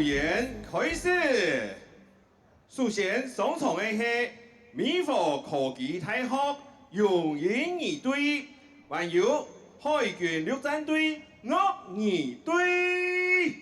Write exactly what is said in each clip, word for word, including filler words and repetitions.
演開始。首先上場个係美和科技大學榮膺二隊，還有海軍陸戰隊岳二隊。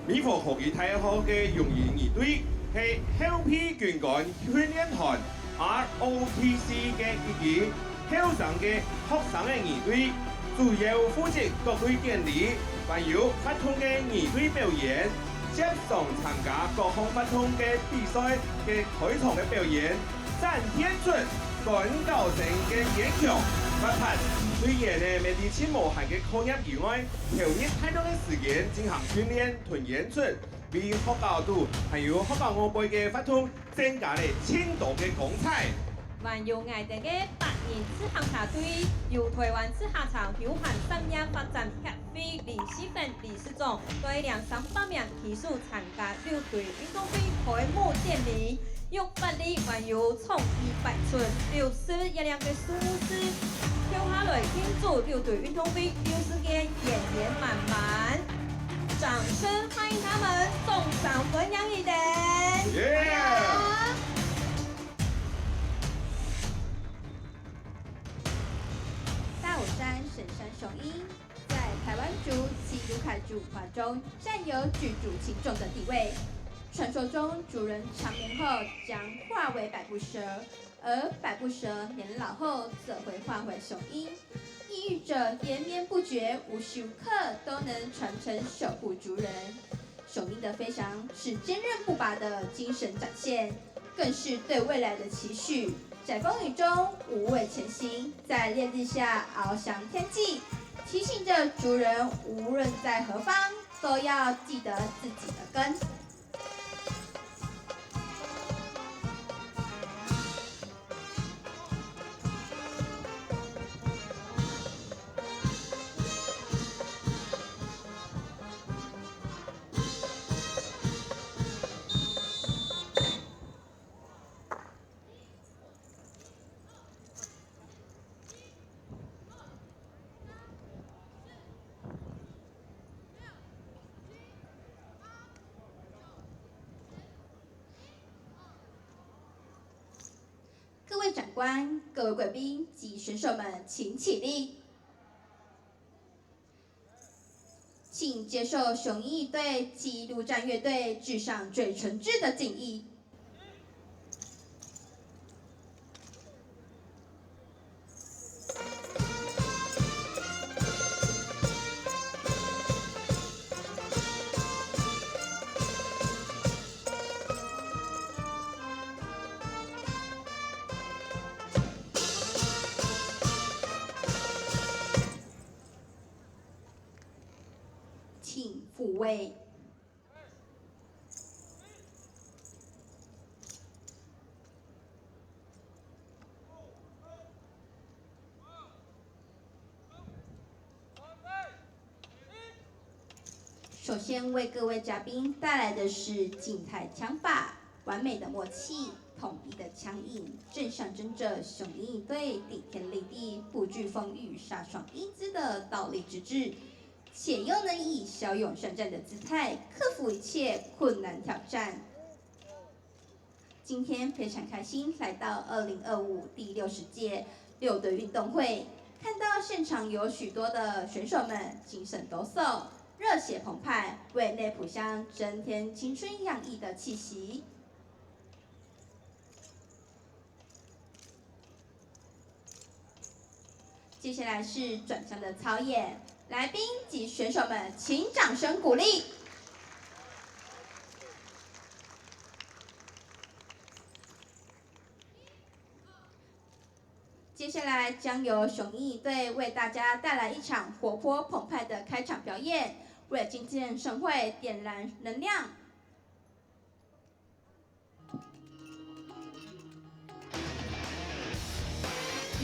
美和科技大學个榮膺二隊係後備軍官訓練團R O T C个一支後生个學生个二隊，主要負責各隊典禮，還有活動个二隊表演，接常參加各項活動个比賽个開場个表演， 展現出高校生个堅強、活潑。隊員呢，乜在盡無閒个課業以外，投入大量个時間進行訓練同演出，為學校肚還有學校外背个活動增加了盡多个光彩。還有𠊎兜个百人自行車隊，由台灣自行車休閒產業發展協會理事長、理事長帶領三百名騎手參 加六堆運動會開幕典禮，用活力還有創意擺出六十一輛个數字，跳下來慶祝六堆運動會六十年圓圓滿滿。掌聲歡迎他們，掌聲歡迎佢兜！耶！大武山神山雄鷹 在排灣族及魯凱族文化中佔有舉足輕重的地位。傳說中，族人長眠後將化為百步蛇，而百步蛇年老後則會化為雄鷹，意喻著延綿不絕，無時無刻都能傳承守護族人。雄鷹的飛翔是堅韌不拔的精神展現， 更是對未來的期許。在風雨中無畏前行，在烈日下翱翔天際，提醒著族人無論在何方，都要記得自己的根。 各位長官、各位貴賓及選手們，請起立。 請接受雄鷹隊及陸戰樂隊致上最誠摯的敬意。 請復位。 首先為各位嘉賓帶來的是靜態槍法，完美的默契、統一的槍癮，正象徵著雄鷹隊頂天立地、不懼風雨、驑爽鷹姿的倒立直直，且又能以驍勇善戰的姿態克服一切困難挑戰。 今天非常開心來到二零二五第六十屆六堆運動會，看到現場有許多的選手們精神抖擞，熱血澎湃，為內埔鄉增添青春洋溢的氣息。 接下來是轉向的操演，來賓及選手們請掌聲鼓勵。 接下來將由雄鷹隊為大家帶來一場活潑澎湃的開場表演，為今天盛會點燃能量。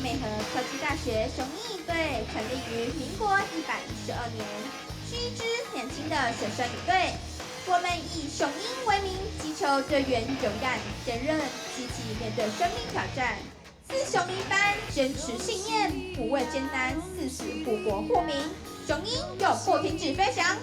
美和科技大學雄鷹隊成立於民國一百一十二年，是一支年輕的學生領隊。我們以雄鷹為名，祈求隊員勇敢、堅韌、積極面對生命挑戰。是雄鹰般坚持信念，不畏艰难，誓死护国护民。雄鹰永不停止飞翔。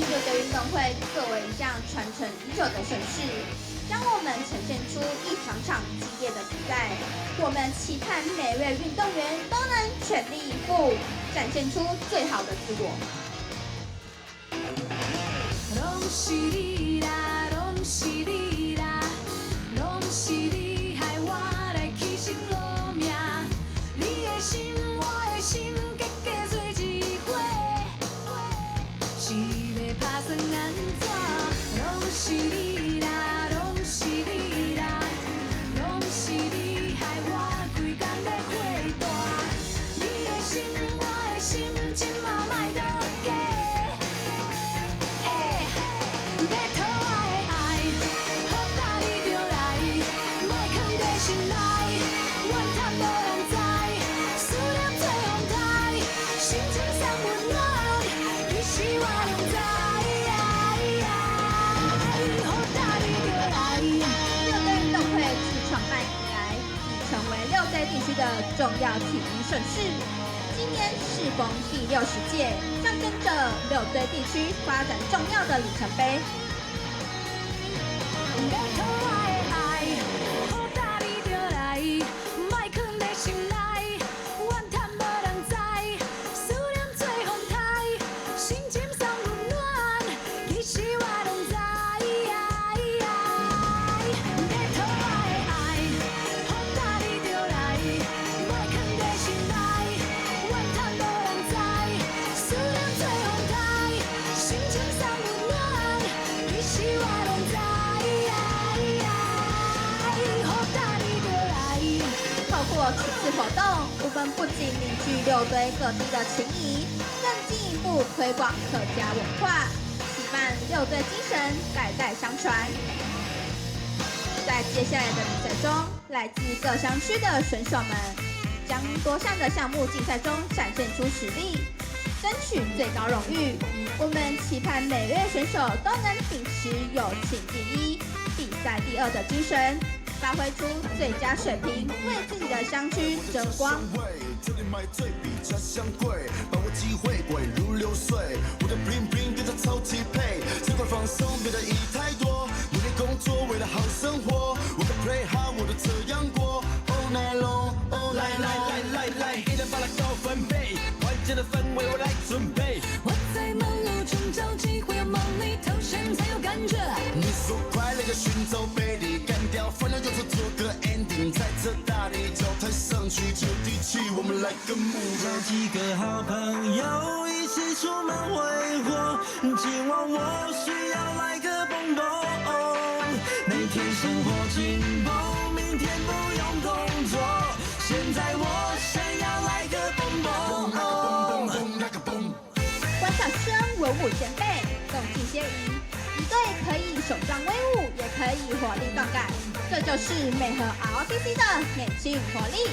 六堆运动会作为一项传承已久的盛事，将我们呈现出一场场激烈的比赛。我们期盼每位运动员都能全力以赴，展现出最好的自我。 六堆运动会自创办以来，已成为六堆地区的重要体育盛事。今年适逢第六十届，象征着六堆地区发展重要的里程碑。透过此次活动，我们不仅凝聚六堆各地的情谊，更进一步推广客家文化，期盼六堆精神代代相传。在接下来的比赛中，来自各乡区的选手们将多项的项目竞赛中展现出实力，争取最高荣誉。我们期盼每位选手都能秉持友情第一、比赛第二的精神，发挥出最佳水平，为自己的乡区争光。这里买最比家乡贵，把握机会滚如流水。我的 bling bling 跟着超级配，这块放松别的一太多，努力工作为了好生活。我的 play hard，我的这样过。All night long，all night long。来来来来来，一人把它高分贝，团结的氛围我来准备。我在忙碌中找机会，要忙里偷闲才有感觉。你说快乐要寻找魅力，干掉烦恼就做个 ending，在这大地脚踏上去接地气，我们来个 move。找几个好朋友一起出门挥霍，今晚我需要来个蹦蹦。每天生活紧绷，明天不用工作，现在我想要来个蹦蹦。 观赏圈文武兼备，共进先赢。一队可以雄壮威武，也可以火力杠杆，这就是美和 R O T C 的年轻活力。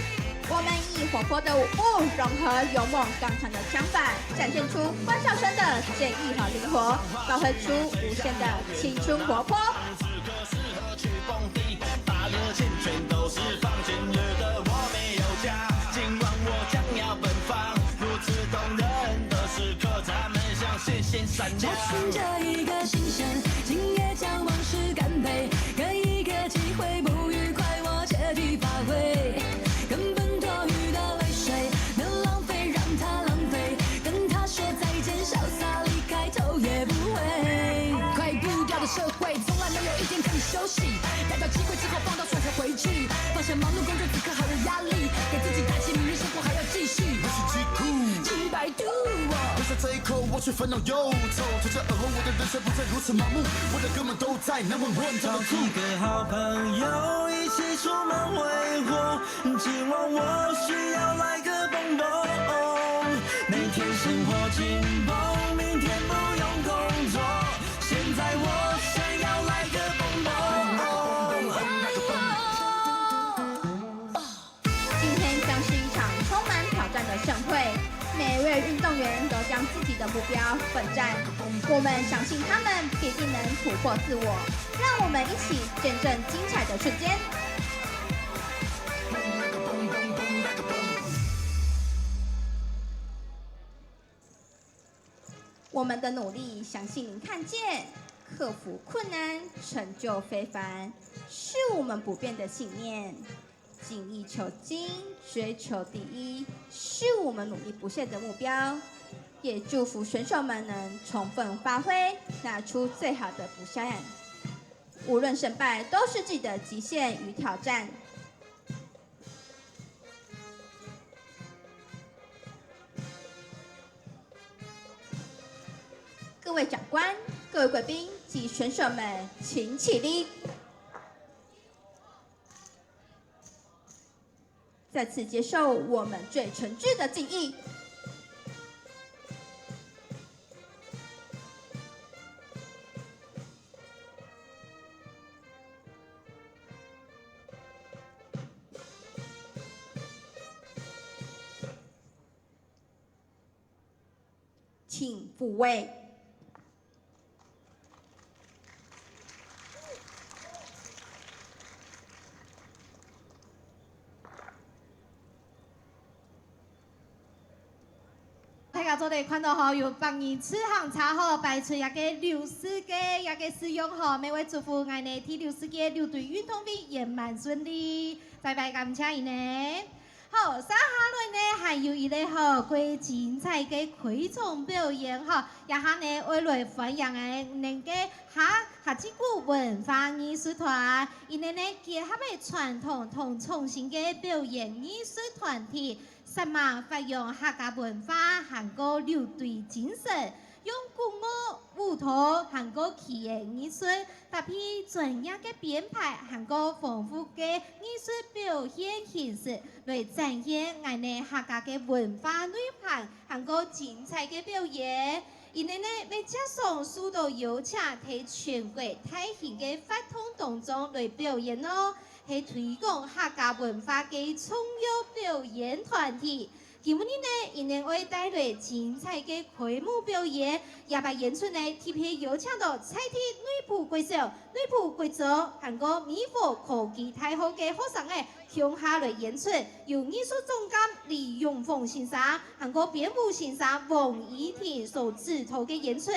我们以活泼的舞步，融合勇猛刚强的枪法，展现出欢笑声的坚毅和灵活，发挥出无限的青春活泼。 我寻找一个新鲜，今夜将往事干杯，给一个机会，不愉快我借题发挥，根本多余的泪水能浪费，让它浪费。跟他说再见，潇洒离开，头也不回。快步调的社会，从来没有一天可以休息。逮到机会之后，放到手才回去。放下忙碌工作，此刻毫无压力，给自己打气，明日生活还要继续。我是机会，是烦恼忧愁，从此而后我的人生不再如此盲目，我的哥们都在，那么我怎么住？找几个好朋友一起出门挥霍，今晚我需要来个蹦蹦。每天生活紧绷，明天不用工作，现在我想要来个蹦蹦。今天将是一场充满挑战的盛会，每一位运动员都将自己的目标奋战。我们相信他们必定能突破自我，让我们一起见证精彩的瞬间。我们的努力，相信您看见。克服困难，成就非凡，是我们不变的信念。精益求精，追求第一，是我们努力不懈的目标。也祝福选手们能充分发挥，拿出最好的表现。无论胜败，都是自己的极限与挑战。各位长官、各位贵宾及选手们，请起立。 再次接受我们最诚挚的敬意。请复位。 大家做得看到吼，有百人自行車吼，排出這个六十个這个使用吼，乜會祝福𠊎等第六十屆六堆運動會圓滿順利。再擺感謝你呢。好，接下來呢，還有一个吼，過精彩个開場表演吼，這下呢，愛來歡迎𠊎等个客客家文化藝術團，佢等呢結合了傳統同創新个表演藝術團體， 煞猛發揚客家文化還過六堆精神，用鼓樂、舞蹈還過棋藝藝術，搭配專業个編排還過豐富个藝術表現形式，來展現𠊎等客家个文化內涵還過精彩个表演。佢等呢，乜接常受到邀請，在全國大型个活動當中來表演哦。 係推廣客家文化个重要表演團體。今晡日呢，佢等會帶來精彩个開幕表演，這擺演出呢，特別邀請到在地內埔國小、內埔國中，還過美和科技大學个學生仔共下來演出，由藝術總監李永鳳先生，還過編舞先生王怡婷所指導个演出。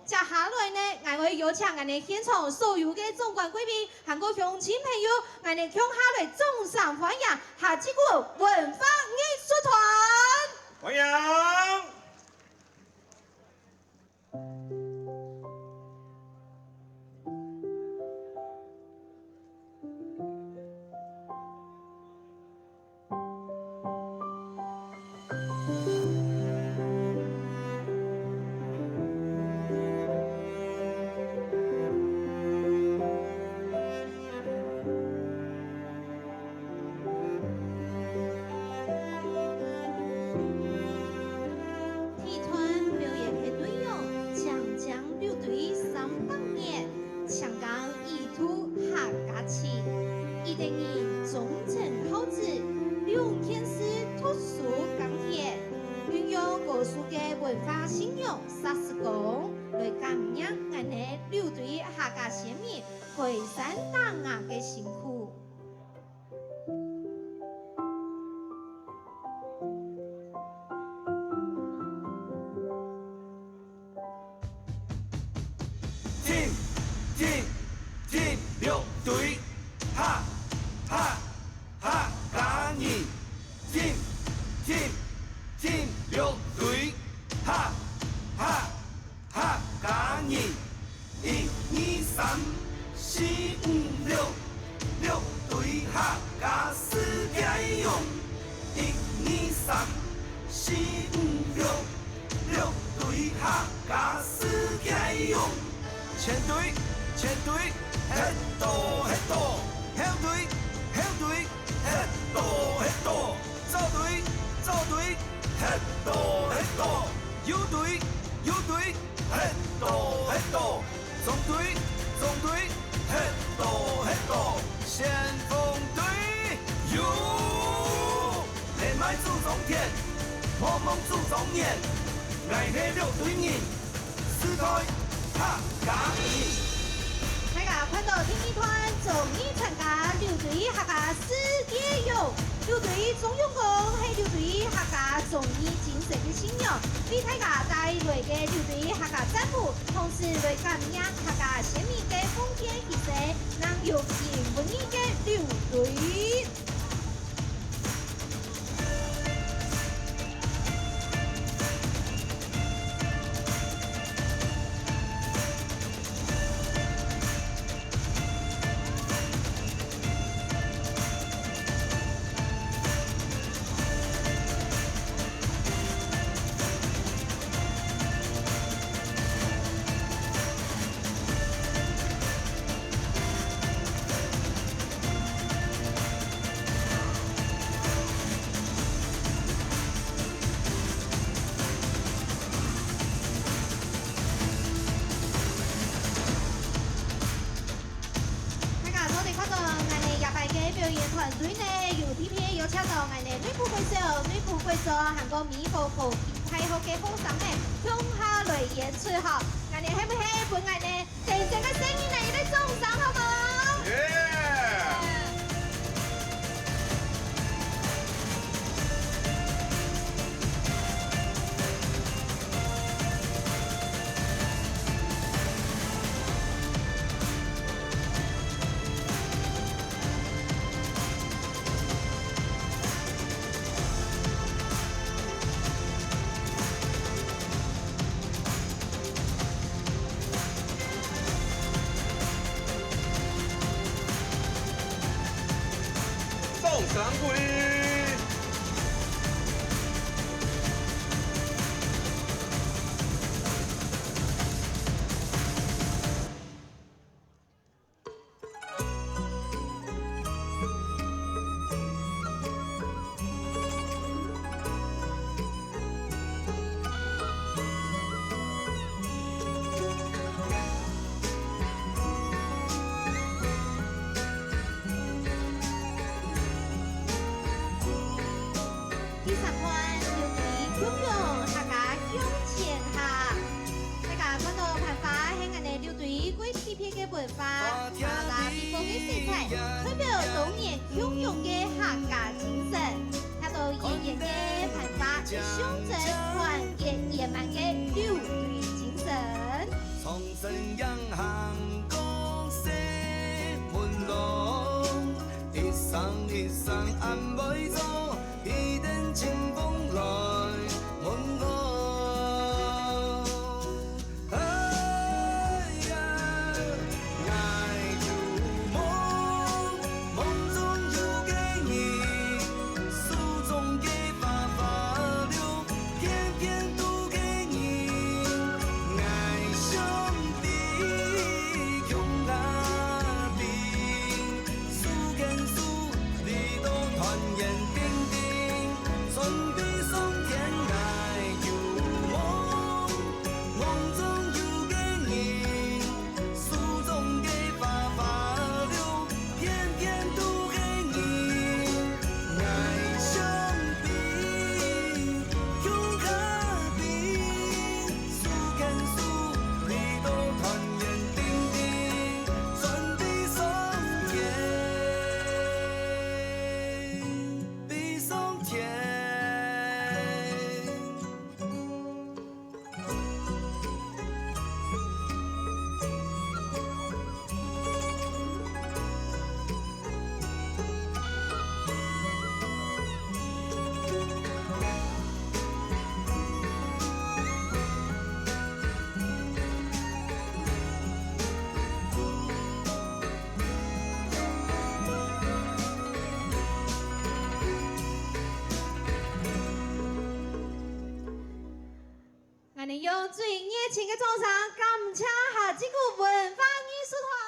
接下來呢，𠊎會邀請𠊎等現場所有个長官貴賓，還過鄉親朋友，𠊎等共下來掌聲歡迎客家文化藝術團。歡迎！ 第一段表演个內容，講講六堆三百年， 青江一肚客家情，一等人忠貞孝子，利用現世讀書耕田，運用高樹个文化信仰殺時光，來感念𠊎等六堆客家先民開山打瓦个辛苦。 進，進，進六堆，哈，哈，哈，客家人。進，進，進六堆，哈，哈，哈，客家人。一、二、三，四、五、六，六堆客家世界用。一、二、三，四、五、六，六堆客家世界勇。前隊，前隊，歇倒，歇倒。後隊，後隊，歇倒，歇倒。左隊，左隊，歇倒，歇倒。右隊，右隊，歇倒，歇倒。中隊，中隊，歇倒，歇倒。先鋒隊，有！ 你邁祖宗田，莫忘祖宗言。𠊎係六堆人，世代客家人。大家看到第二段，終於參加六堆客家世界勇，六堆忠勇公係六堆客家忠義精神个信仰，為大家帶來个六堆客家戰舞，同時來感受客家先民个奉獻犧牲，能有情溫暖个六堆。 大家做得看到，𠊎等這擺个表演團隊呢，有特別邀請到𠊎等內埔國小、內埔國中，還過美國科技大學个學生呢，共下來演出吼。𠊎等係毋係分𠊎等 等陣个聲音來一個掌聲，好無？掌聲鼓勵！ 第三段，六堆共榮，客家向前行。大家看到攀花係𠊎等六堆過特別个文化，花啦美好个色彩，代表多年共榮个客家精神。 跳到圓圓个攀花，象徵團結圓滿个六堆精神。用最熱情个掌聲，感謝哈吉古文化藝術團。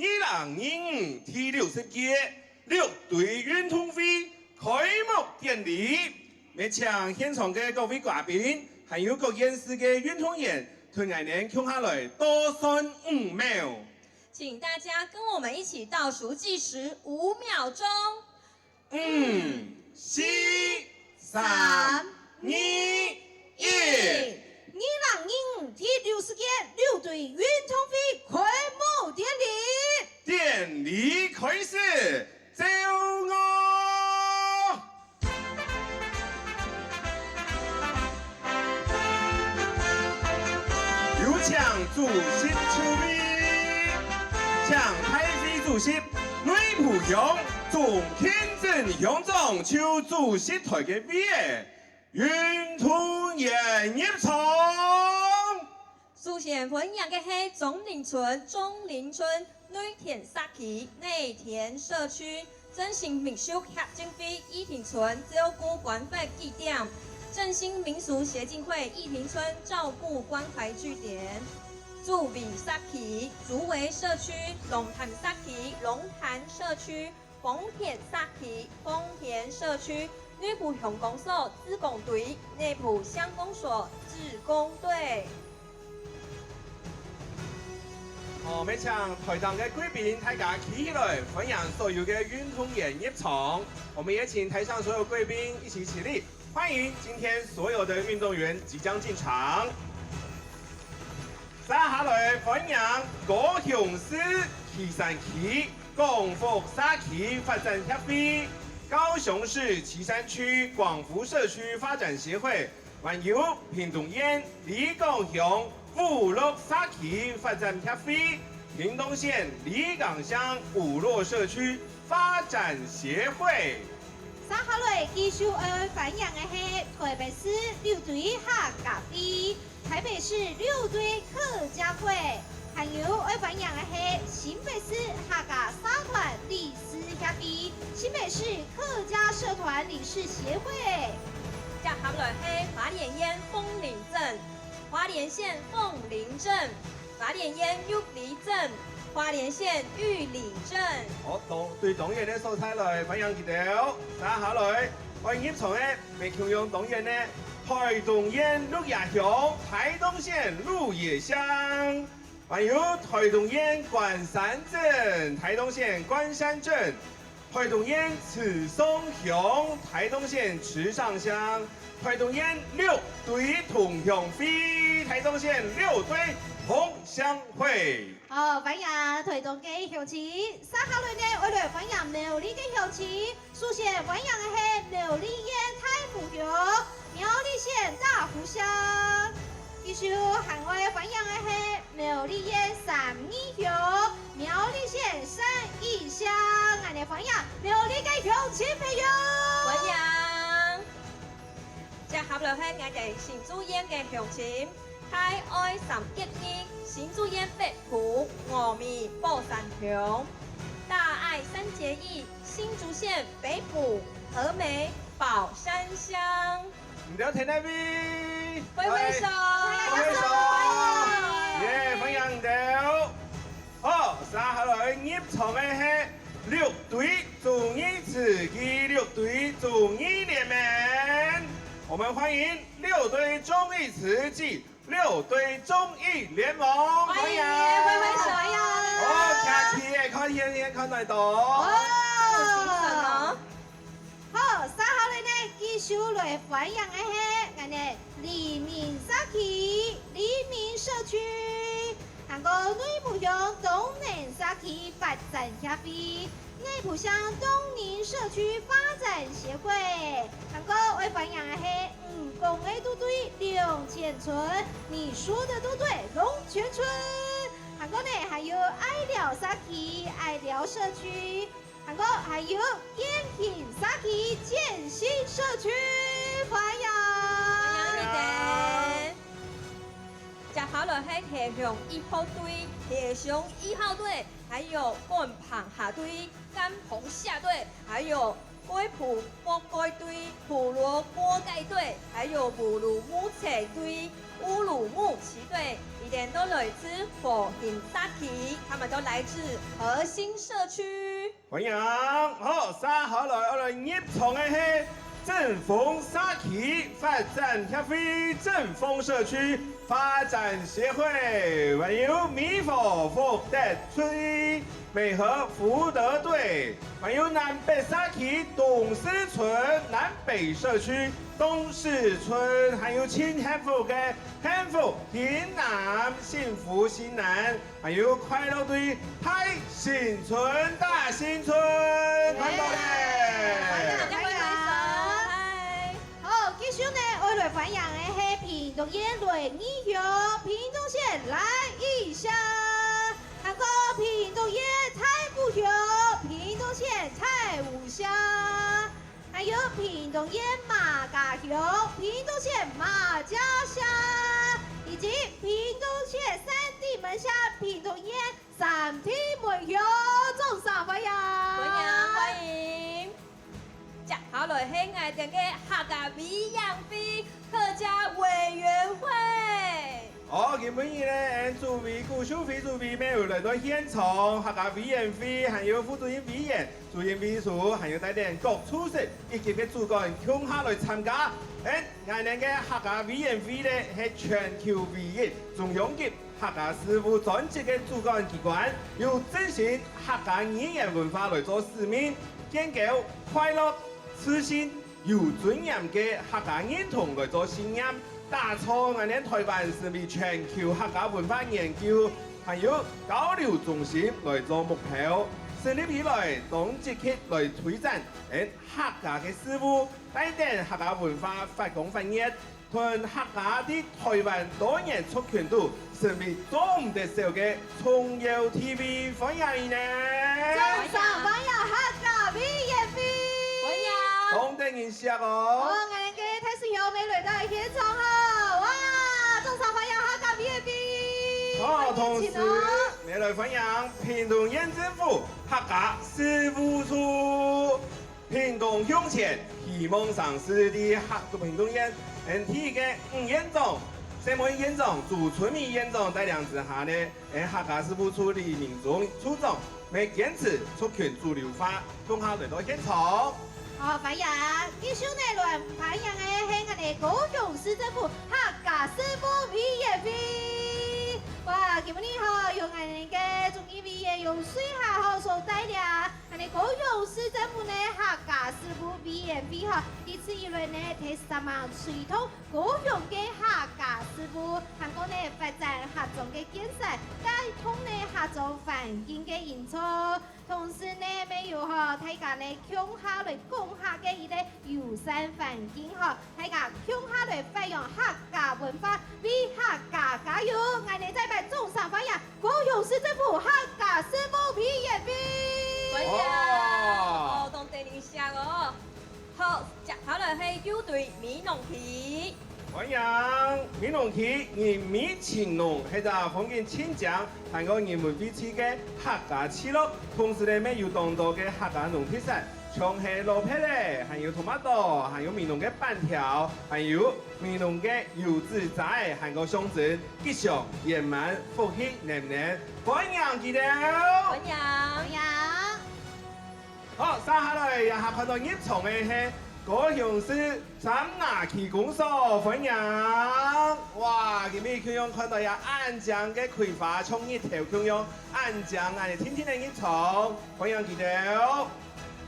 二零二五第六十屆六堆運動會開幕典禮，也請現場个各位嘉賓，還有各縣市个運動員，同𠊎等共下來倒算五秒。請大家跟我們一起倒數計時五秒鐘。 五、四、三、二、一。二零二五第六十屆六堆運動會開幕典禮。典禮開始，奏樂！ 有請主席就位，請大會主席、內埔鄉鍾慶珍鄉長就主席臺个位仔，運動員入場。首先歡迎个係鍾林村鍾林村 內田社區、內田社區、振興民宿協進會益田村照顧關懷據點、振興民俗協進會益田村照顧關懷據點、竹圍社區、竹圍社區、龍潭社區、龍潭社區、豐田社區、豐田社區、內埔鄉公所志工隊、內埔鄉公所志工隊。 好，也請臺頂个貴賓大家企起來，歡迎所有个運動員入場。我們也請臺上所有貴賓一起起立，歡迎今天所有的運動員即將進場。接下來歡迎高雄市旗山區光復社區發展協會、高雄市旗山區光復社區發展協會、 還有屏東縣里港鄉五鹿社區發展協會、屏東縣里港鄉五鹿社區發展協會。接下來繼續愛歡迎个係臺北市六堆客家會、臺北市六堆客家會，還有愛歡迎个係新北市客家社團理事協會、新北市客家社團理事協會。 接下來係花蓮縣鳳林鎮、花蓮縣鳳林鎮、花蓮縣玉里鎮、花蓮縣玉里鎮。好，對當遠个所在來歡迎佢兜。接下來，歡迎入場个，也共樣當遠个，臺東縣鹿野鄉、臺東縣鹿野鄉，還有臺東縣關山鎮、臺東縣關山鎮、 臺東縣池上鄉、臺東縣池上鄉、臺東縣六堆同鄉會、臺東縣六堆同鄉會。好，歡迎臺東个鄉親。接下來呢，愛來歡迎苗栗个鄉親。首先歡迎个係苗栗縣大湖鄉、苗栗縣大湖鄉。繼續還愛歡迎个係 苗栗縣三義鄉、苗栗縣三義鄉，𠊎等歡迎苗栗个鄉親朋友。歡迎。接下來係𠊎等新竹縣个鄉親，大愛三結義、新竹縣北埔、峨眉寶山鄉、大愛三結義、新竹縣北埔、峨眉寶山鄉。 你兜在哪位？揮揮手。來，揮揮手。歡迎。耶，歡迎你兜。好，接下來入場个係六堆忠義祠暨六堆忠義聯盟。我們歡迎六堆忠義祠暨六堆忠義聯盟，歡迎。歡迎，揮揮手。好，客氣，看遠遠看得到。哦，精神哦。好，接下來呢，繼續來歡迎个係𠊎等黎明社區、黎明社區，還過內埔鄉東寧社區發展協會、內埔鄉東寧社區發展協會，還過愛歡迎个係吳公个都對龍泉村，你說的都對，龍泉村。還過呢，還有愛寮社區、愛寮社區， 還過還有建興社區建興社區，歡迎！歡迎你等！接下來係溪鄉一號隊、溪鄉一號隊，還有觀鵬下隊、甘榜下隊，還有內埔莫該隊、埔里過街隊，還有烏魯木齊隊、烏魯木齊隊，佢等都來自和興社區，他們都來自和興社區。 歡迎！好，續下來愛來入場个係鎮豐社區發展協會、鎮豐社區發展協會，還有美和福德村、美和福德隊，還有南北社區東勢村、南北社區東勢村，還有盡幸福个幸福興南、幸福興南， 還有快樂隊大新村、大新村，看到咧！歡迎，歡迎！好，繼續呢，愛來歡迎个係屏東縣雷義鄉、屏東縣來義鄉，還過屏東縣大武鄉、屏東縣大武鄉， 還有屏東縣馬家鄉、屏東縣馬家鄉，以及屏東縣三地門鄉、屏東縣三地門鄉，掌聲歡迎！歡迎，歡迎！接下來係𠊎等个客家委員會、客家委員會。 哦，今晡日呢，𠊎主委古秀妃主委乜有來到現場，客家委員會還有副主任委員、主任秘書，還有帶等各處室一級个主管共下來參加。𠊎，𠊎等个客家委員會呢係全球唯一中央級客家事務專職个主管機關，有振興客家語言文化來做使命，建構快樂、自信、 有尊嚴个客家認同來做信念，打造𠊎等臺灣成為全球客家文化研究還有交流中心來做目標。成立以來，當積極來推展𠊎等客家个事務，帶等客家文化發光發熱，同客家在臺灣多元族群肚成為做毋得少个重要地位，歡迎你呢！掌聲歡迎客家委員會！歡迎！當得人惜哦！哦，𠊎等个大使兄乜來到現場哦！哇，掌聲歡迎客家委員會！好，同時，乜來歡迎屏東縣政府客家事務處。 屏東鄉前希望城市在客，屏東縣，𠊎等个吳縣長、社會縣長、朱春美縣長帶領之下呢，𠊎等客家事務處李明忠處長乜堅持族群主流化，共下來到現場。好，歡迎！繼續呢，來歡迎个係𠊎等高雄市政府客家事務委員會。哇，今晡日吼，有𠊎等个主任委員有水下吼所帶領， 𠊎等高雄市政府呢客家事務委員會吼，一直以來呢，在上網推動高雄个客家事務，還過呢發展客庄个建設，帶動呢客庄環境个營造。同時呢，乜有吼大家呢共下來講客个一個友善環境吼，大家共下來發揚客家文化，為客家加油！𠊎等再擺掌聲歡迎 高雄市政府客家事務委員會。歡迎！哦，當得人惜哦！好，接下來係右隊美濃區。歡迎！美濃區人美情濃，係隻風景盡靚，還過人文薈萃个客家聚落，同時呢乜有當多个客家農特產，像係蘿蔔仔，還有tomato，還有美濃个粄條，還有美濃个油紙遮仔，還過象徵 吉祥、圓滿、福氣連連，歡迎佢兜！歡迎！歡迎！好，續下來這下看到入場个係高雄市三亞區公所，歡迎！哇，今晡日共樣看到這恁靚个桂花，像日頭共樣恁靚恁定定个入場，歡迎佢兜！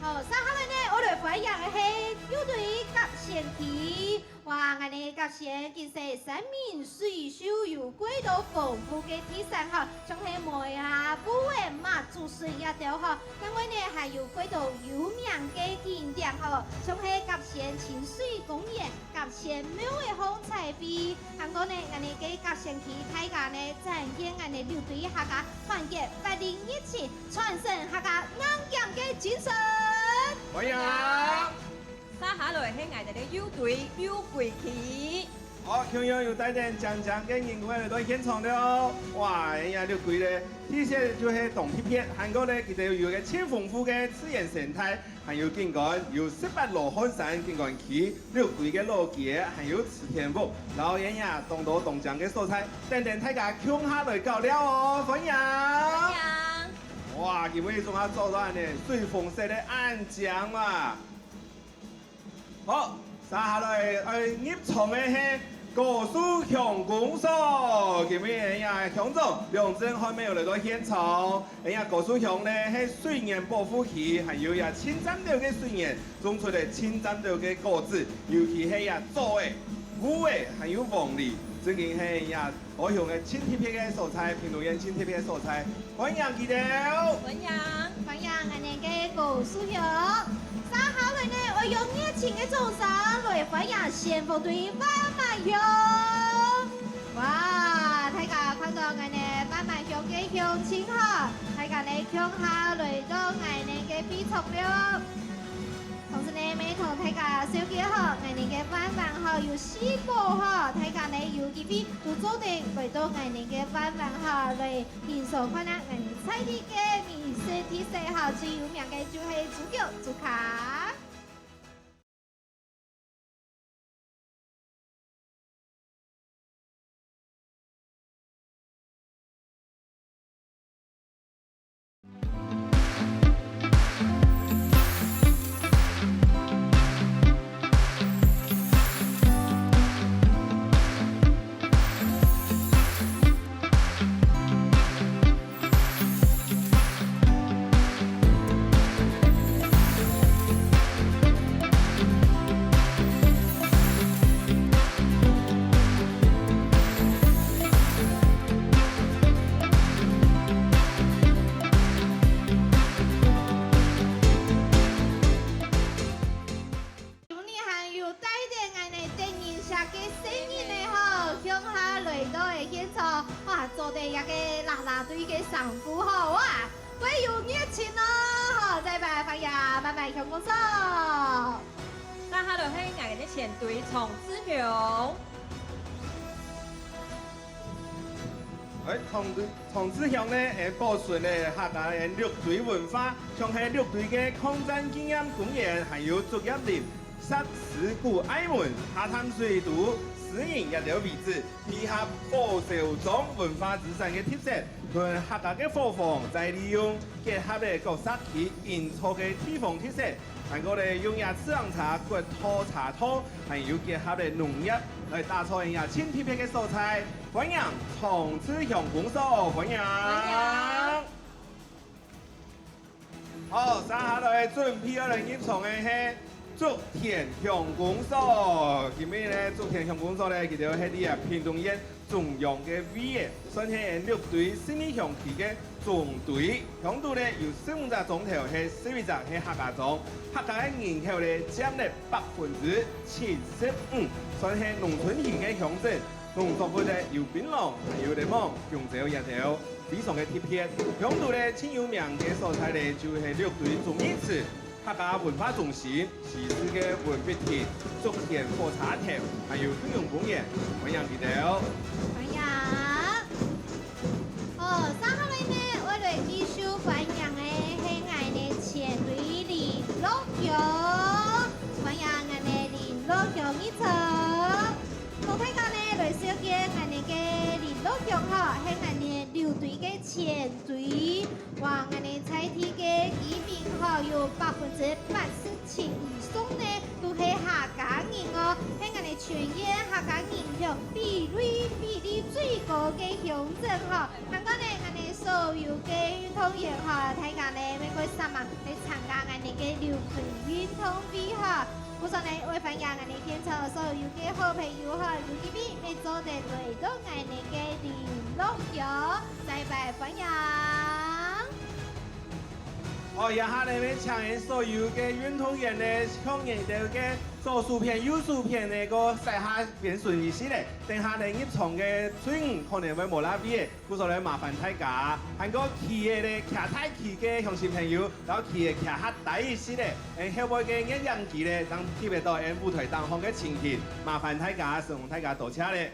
好，續下來呢，𠊎來歡迎个係六堆甲仙區，哇，𠊎等甲仙其實山明水秀，有幾多豐富个特色吼，像係梅啊、布仔、媽祖水這兜吼，另外呢還有幾多有名个景點吼，像係甲仙清水公園、甲仙廟个風采飛，還過呢，𠊎等个甲仙區大家呢展現𠊎等六堆客家團結、活力、熱情、傳承客家硬頸个精神。歡迎！ 續下來係𠊎兜个六堆六龜區。好，共樣有帶等靚靚个人過來到現場了。哇，哎呀，六堆咧，特色就係當特別，還過咧，佢兜有一個盡豐富个自然生態，還有景觀，有十八羅漢山景觀區、六堆个老街，還有慈天屋，然後哎呀，當多當靚个所在，等等大家共下來搞尞哦，歡迎！歡迎！哇，今晡日總下做到恁呢，水紅色个恁靚嘛！ 好，續下來愛入場个係高樹鄉公所。今晡日𠊎兜鄉長梁振漢也有來到現場。𠊎兜高樹鄉呢係水源保護區，還有這盡讚頭个水源，種出來盡讚頭个果子，尤其係這棗仔、芋仔，還有黃梨，正經係這 高雄个盡特別个所在，屏東縣盡特別个所在，歡迎佢兜！歡迎！歡迎𠊎等个高樹鄉！續下來呢，愛用熱情个掌聲來歡迎先鋒隊萬巒鄉！哇，大家看到𠊎等萬巒鄉个鄉親吼，大家呢共下來到𠊎等个會場了。 同時呢，也同大家紹介吼，𠊎等个萬巒吼有四寶吼，大家呢有機會都做得來到𠊎等个萬巒吼，來品嚐看啊，𠊎等在地个美食特色吼，最有名个就係豬腳、豬腳。 今晡日還有帶等𠊎等得人惜个細人仔吼，共下來到个現場，哇，做得這個啦啦隊个衫褲吼，哇，蓋有熱情哦！吼，再擺歡迎萬巒鄉公所。續下來係𠊎等个前隊長志雄。 欸，長治，長治鄉呢，欸，保存了客家个六堆文化，像係六堆个抗戰紀念公園，還有竹葉林、石獅古愛文、下淡水都詩人這兜遺址，配合火燒莊文化資產个特色，同客家个伙房再利用，結合了各社區營造个地方特色， 還過呢，用這自行車掘道、車道，還有結合了農業，來打造這盡特別个所在。歡迎長治鄉公所，歡迎！歡迎！好，續下來準備愛來入場个係竹田鄉公所。今晡日呢，竹田鄉公所呢，佢兜係這屏東縣 中央个位置，算係六堆十二鄉區个中堆。鄉肚呢有十五隻庄頭，係十一隻係客家庄，客家个人口呢佔了百分之七十五，算係農村型个鄉鎮。農作物呢有檳榔，還有檸檬、香蕉這兜，非常个特別。鄉肚呢盡有名个所在呢，就係六堆忠義祠、 客家文化中心、西勢个文筆亭、竹田火車頭，還有海洋公園，歡迎佢兜。歡迎！哦，續下來呢，愛來繼續歡迎个係𠊎等前隊李樂雄，歡迎𠊎等李樂雄入場。同大家呢來紹介𠊎等个李樂雄吼，係𠊎等六堆个前隊。 哇，𠊎等在地个居民吼，有百分之八十七以上呢，都係客家人哦，係𠊎等全縣客家人口比例比例最高个鄉鎮吼。還過呢，𠊎等所有个運動員吼，大家呢，每個月三萬來參加𠊎等个六堆運動會吼。 故所所以呢，愛歡迎𠊎等現場所有个好朋友吼，有機會乜做得來到𠊎等个麟洛鄉，再擺歡迎。哦，這下呢，乜請𠊎所有个運動員呢，向你兜个左手片、右手片呢，過徙下片脣一息咧。等下呢，入場个隊伍可能會無罅位咧。 故所呢，麻煩大家，還過企个咧，擎大旗个鄉親朋友，然後企个擎較低一息咧，誒，後背个攝影機咧，正翕得到𠊎舞台頂項个情形，麻煩大家，承蒙大家，多謝咧。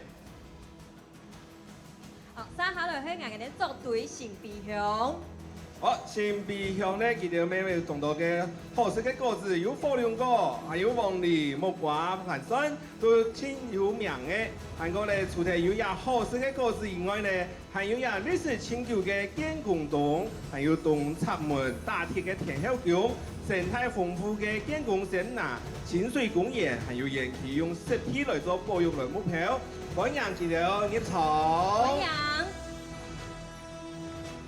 好，接下來係𠊎等个左隊新埤鄉。好，新埤鄉咧，佢兜乜有當多个好食个果子，有火龍果，還有黃梨、木瓜、番檨，都盡有名个。還過咧，除忒有這好食个果子以外咧， 還有這歷史悠久个建功洞，還有東直門打鐵个天后宮，生態豐富个建功森林，親水公園，還有園區用濕地來做保育來目標，歡迎佢兜入場。歡迎。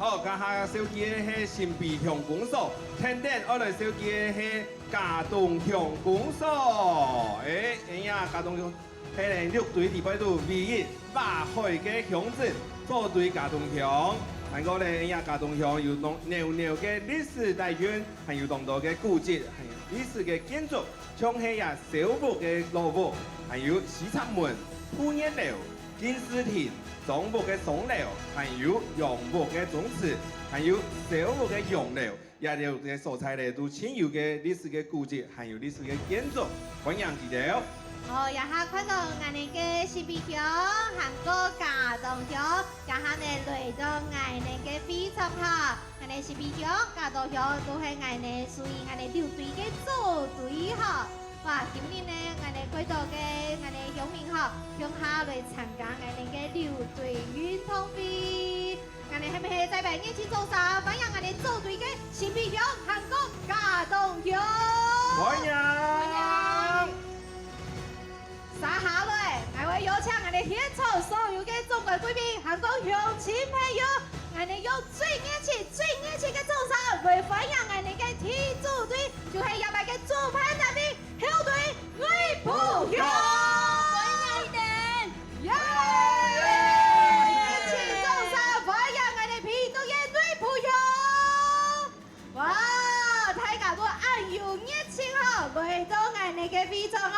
好，這下紹介个係新埤鄉公所，跈等愛來紹介个係佳冬鄉公所。誒，哎呀，佳冬鄉 係綠隊裡背肚唯一跨海个鄉鎮，左隊佳冬鄉。還過咧，這佳冬鄉有濃，濃濃个歷史底蘊，還有當多个古蹟，還有歷史个建築，像係這蕭屋个老屋，還有西直門、布業樓、敬字亭、莊屋个雙樓，還有楊屋个宗祠，還有蕭屋个洋樓。 這兜个所在咧，都盡有个歷史个古蹟，還有歷史个建築，歡迎佢兜。好，這下看到𠊎等个新埤鄉，還過佳冬鄉，這下呢來到𠊎等个會場哈。𠊎等新埤鄉、佳冬鄉都係𠊎等屬於𠊎等綠隊个左隊哈。哇，今日呢，𠊎等幾多个𠊎等鄉民哈，共下來參加𠊎等个綠隊運動會。 𠊎等係毋係再擺熱情掌聲，歡迎𠊎等左隊个新埤鄉還過佳冬鄉。歡迎。歡迎。接下來，𠊎會邀請𠊎等現場所有个總管貴賓還過鄉親朋友，𠊎等用最熱情、最熱情个掌聲來歡迎𠊎等个第一組隊，就係這擺个主辦單位， 校對內埔鄉。歡迎你等！耶！熱情掌聲歡迎𠊎等屏東个內埔鄉！哇，大家都恁有熱情吼，來到𠊎等个會場吼。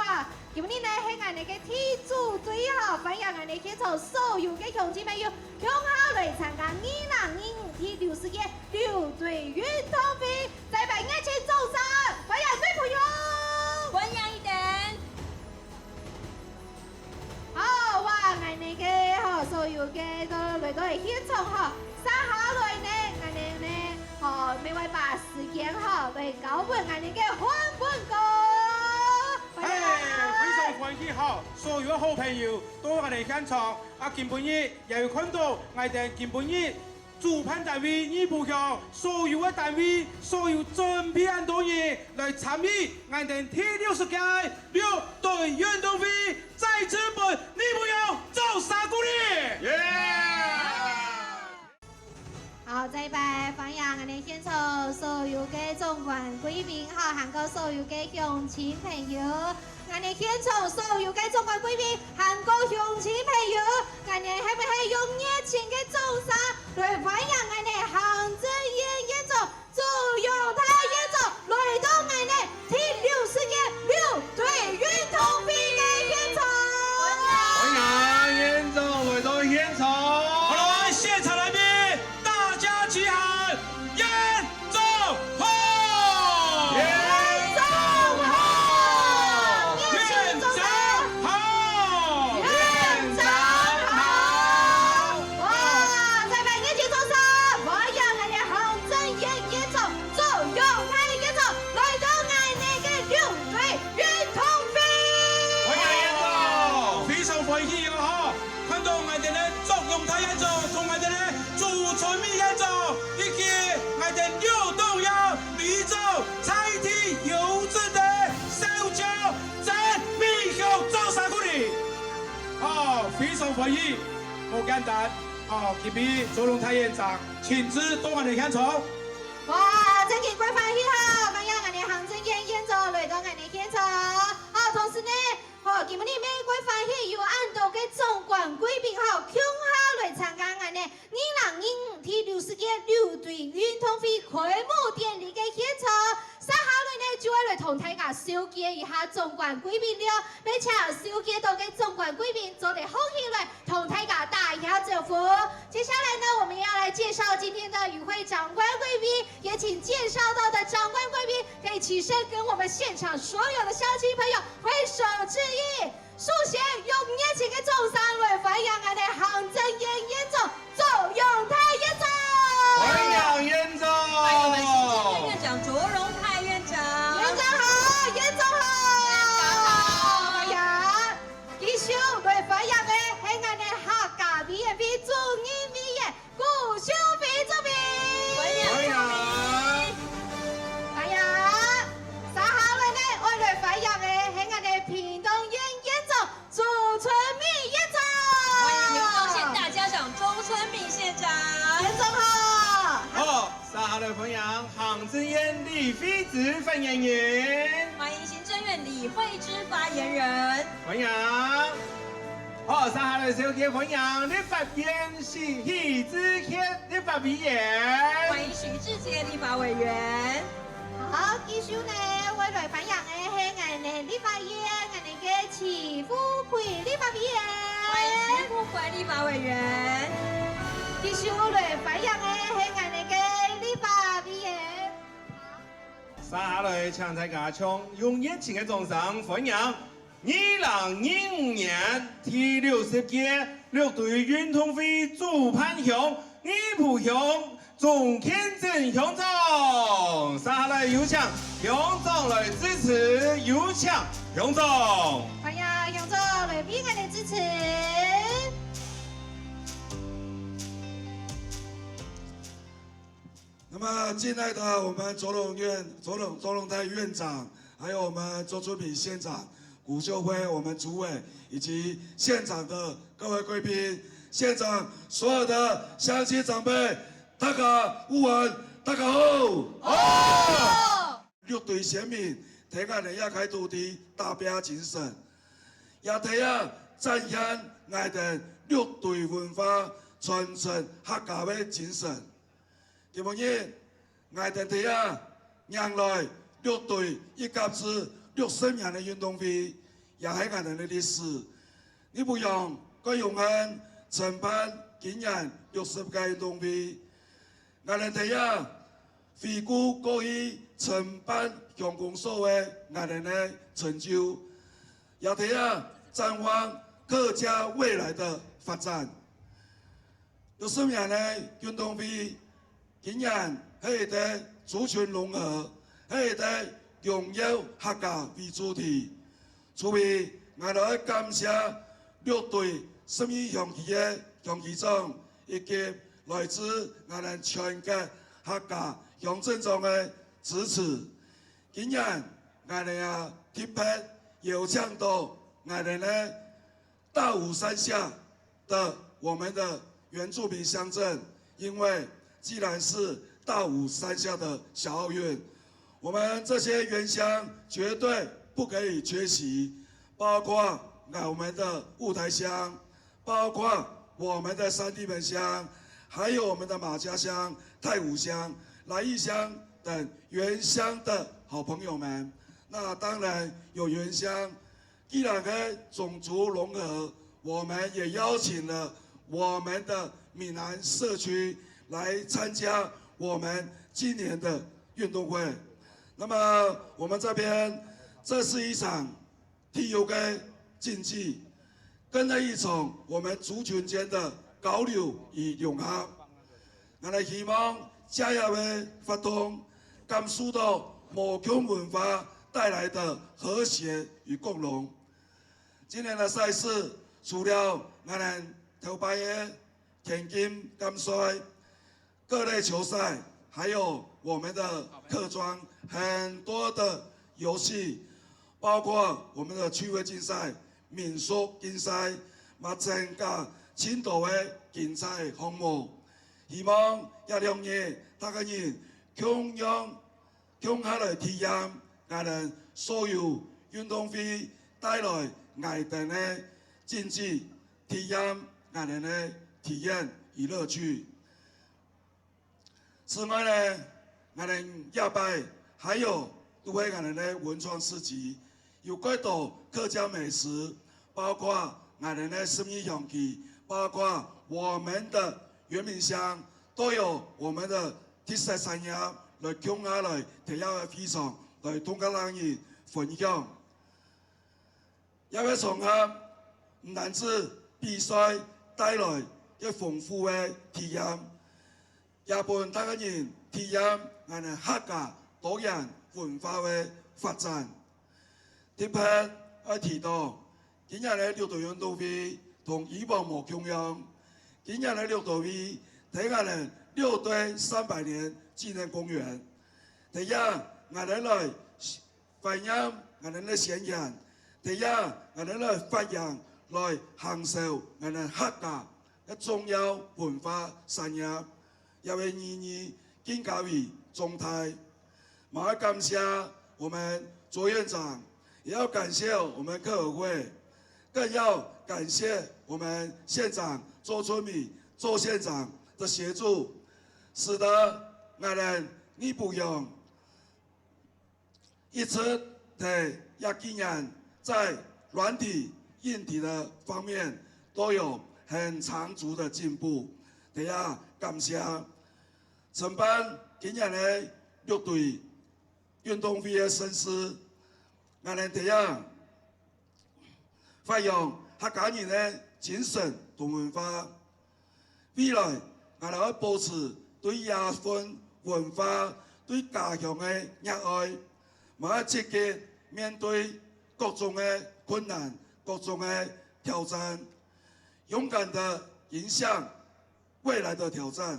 今日呢係𠊎等个第一組隊吼，歡迎𠊎等現場所有个鄉親朋友，共下來參加二零二五第六十屆綠隊運動會。 再擺熱情掌聲，歡迎內埔鄉！歡迎你等！好，哇，𠊎等个吼，所有个都來到現場吼，接下來呢，𠊎等呢，吼，乜會把時間吼，來交分𠊎等个漢文哥。歡迎！嘿，非常歡喜吼，所有个好朋友到𠊎等現場，啊，今晡日也有看到𠊎等今晡日 主辦單位內埔鄉所有个單位，所有準備恁多人來參與𠊎等第六十屆綠隊運動會，再次分內埔鄉掌聲鼓勵！耶！好，再擺歡迎𠊎等現場所有个總管貴賓，吼，還過所有个鄉親朋友。 𠊎等現場所有个總管貴賓，還過鄉親朋友，𠊎等係毋係用熱情个掌聲來歡迎𠊎等行政院院長朱永泰院長來到𠊎等第六十屆綠隊運動會个現場。歡迎院長來到現場。好，來，現場來賓，大家齊喊，院長好！院長好！院長好！院長好！哇，再擺熱情掌聲，歡迎𠊎等行政院院長朱永泰院長來到𠊎等个綠隊運動會。歡迎院長，非常歡喜哦吼！ 看到𠊎等个朱永泰院長同𠊎等个朱春美院長，以及𠊎等綠黨个里長在地有志个小姐曾美香掌聲鼓勵。哦，非常歡喜，無簡單。哦，今日朱永泰院長親自到𠊎等現場。哇，真經蓋歡喜哈！歡迎𠊎等行政院院長來到𠊎等現場。今日乜會歡喜有恁多个總管貴賓吼，共下來參加𠊎等二零二五第六十屆六堆運動會開幕典禮个現場。接下來呢，就愛來同大家紹介一下總管貴賓了，乜請紹介到个總管貴賓做得䟘起來，同大家打一下招呼。接下來呢，我們要來介紹今天的與會掌管貴賓，也請介紹到的掌管貴賓可以起身跟我們現場所有的鄉親朋友揮手致意。首先，用熱情个掌聲來歡迎𠊎等行政院院長周永泰院長。歡迎院長。歡迎我們行政院院長周永泰院長。院長好，院長好。院長好。哎呀，繼續來歡迎个係𠊎等客家委員會主任委員 古秀妃主委。歡迎。歡迎。哎呀，接下來呢，愛來歡迎个係𠊎等屏東縣縣長周春米縣長。歡迎屏東縣大家長周春米縣長。縣長好。好，接下來歡迎行政院李慧芝發言人。歡迎行政院李慧芝發言人。歡迎。 好，接下來紹介歡迎立法院許，許智傑立法委員。歡迎許智傑立法委員。好，繼續呢，會來發言个係𠊎等立法院𠊎等个徐富貴立法委員。歡迎徐富貴立法委員。繼續來發言个係𠊎等个立法委員。接下來，請大家將用熱情个掌聲歡迎 二零二五年第六十屆六堆運動會主辦鄉，二埔鄉鍾建珍鄉長。接下來有請鄉長來致詞，有請鄉長。歡迎鄉長來為𠊎等致詞。那麼，敬愛的我們周永院、周永、周永泰院長，還有我們周春米縣長、 古秀妃，我們主委，以及現場的各位貴賓，現場所有的鄉親長輩，大家午安，大家好。好。六堆先民，在𠊎等這塊土地打拚精神，也在這展現𠊎等六堆文化傳承客家个精神。今晡日， 𠊎等在這迎來六堆一甲子六十年个運動會，也係𠊎等个歷史。二埔鄉蓋榮幸承辦今年六十屆運動會。𠊎等在這回顧過去承辦鄉公所个𠊎等个成就，也在這展望客家未來个發展。 六十年个運動會，今年係一個族群融合，係一個榮耀客家為主題。所以，𠊎來感謝六堆十二鄉區个鄉區長，以及來自𠊎等全國客家鄉鎮長个支持。今年，𠊎等也特別邀請到𠊎等个 大武山下的我們的原住民鄉鎮，因為既然是大武山下的小奧運，我們這些原鄉絕對不可以缺席，包括我們的霧台鄉，包括我們的三地門鄉，還有我們的馬家鄉、泰武鄉、來義鄉等原鄉的好朋友們。那當然有原鄉 既然个種族融合，我們也邀請了我們的閩南社區來參加我們今年的運動會。那麼我們這邊，這是一場體育个競技，更是一場我們族群間的交流與融合。 𠊎等希望這樣个活動感受到無共文化帶來的和諧與共榮。今年的賽事，除了𠊎等頭擺个田徑、灌水、各類球賽，還有我們的客庄很多的遊戲，包括我們的趣味競賽、民俗競賽，嘛參加盡多个競賽項目。 希望這兩日大家人共樣共下來體驗𠊎等所有運動會帶來 𠊎兜个經濟，體驗𠊎兜个體驗與樂趣。此外呢，𠊎兜這擺還有都會𠊎兜个文創市集，有蓋多客家美食，包括𠊎兜个十二香記，包括我們的原民鄉，都有我們的特色產業來共下來，在這个會場來同各位人分享。 這个場合毋單止比賽帶來个豐富个體驗，也分大家人體驗𠊎兜客家多元文化个發展。特別愛提到，今年个六堆運動會同以往無共樣，今年个六堆會在𠊎兜六堆三百年紀念公園。在這，𠊎兜來 懷念𠊎兜个先賢，在這𠊎兜來發揚、來行銷𠊎兜客家个重要文化產業，這个意義更加為重大。嘛愛感謝我們卓院長，也要感謝我們客委會，更要感謝我們縣長周春米周縣長的協助，使得𠊎兜二埔鄉 一直在這幾年在軟體、硬體的方面都有很長足的進步。在這感謝承辦今年个六堆運動會个盛事，𠊎兜在這 發揚客家人个精神同文化。未來，𠊎兜愛保持對這份文化、對家鄉个熱愛，嘛愛積極面對各種个困難、各種个挑戰，勇敢地迎向未來的挑戰。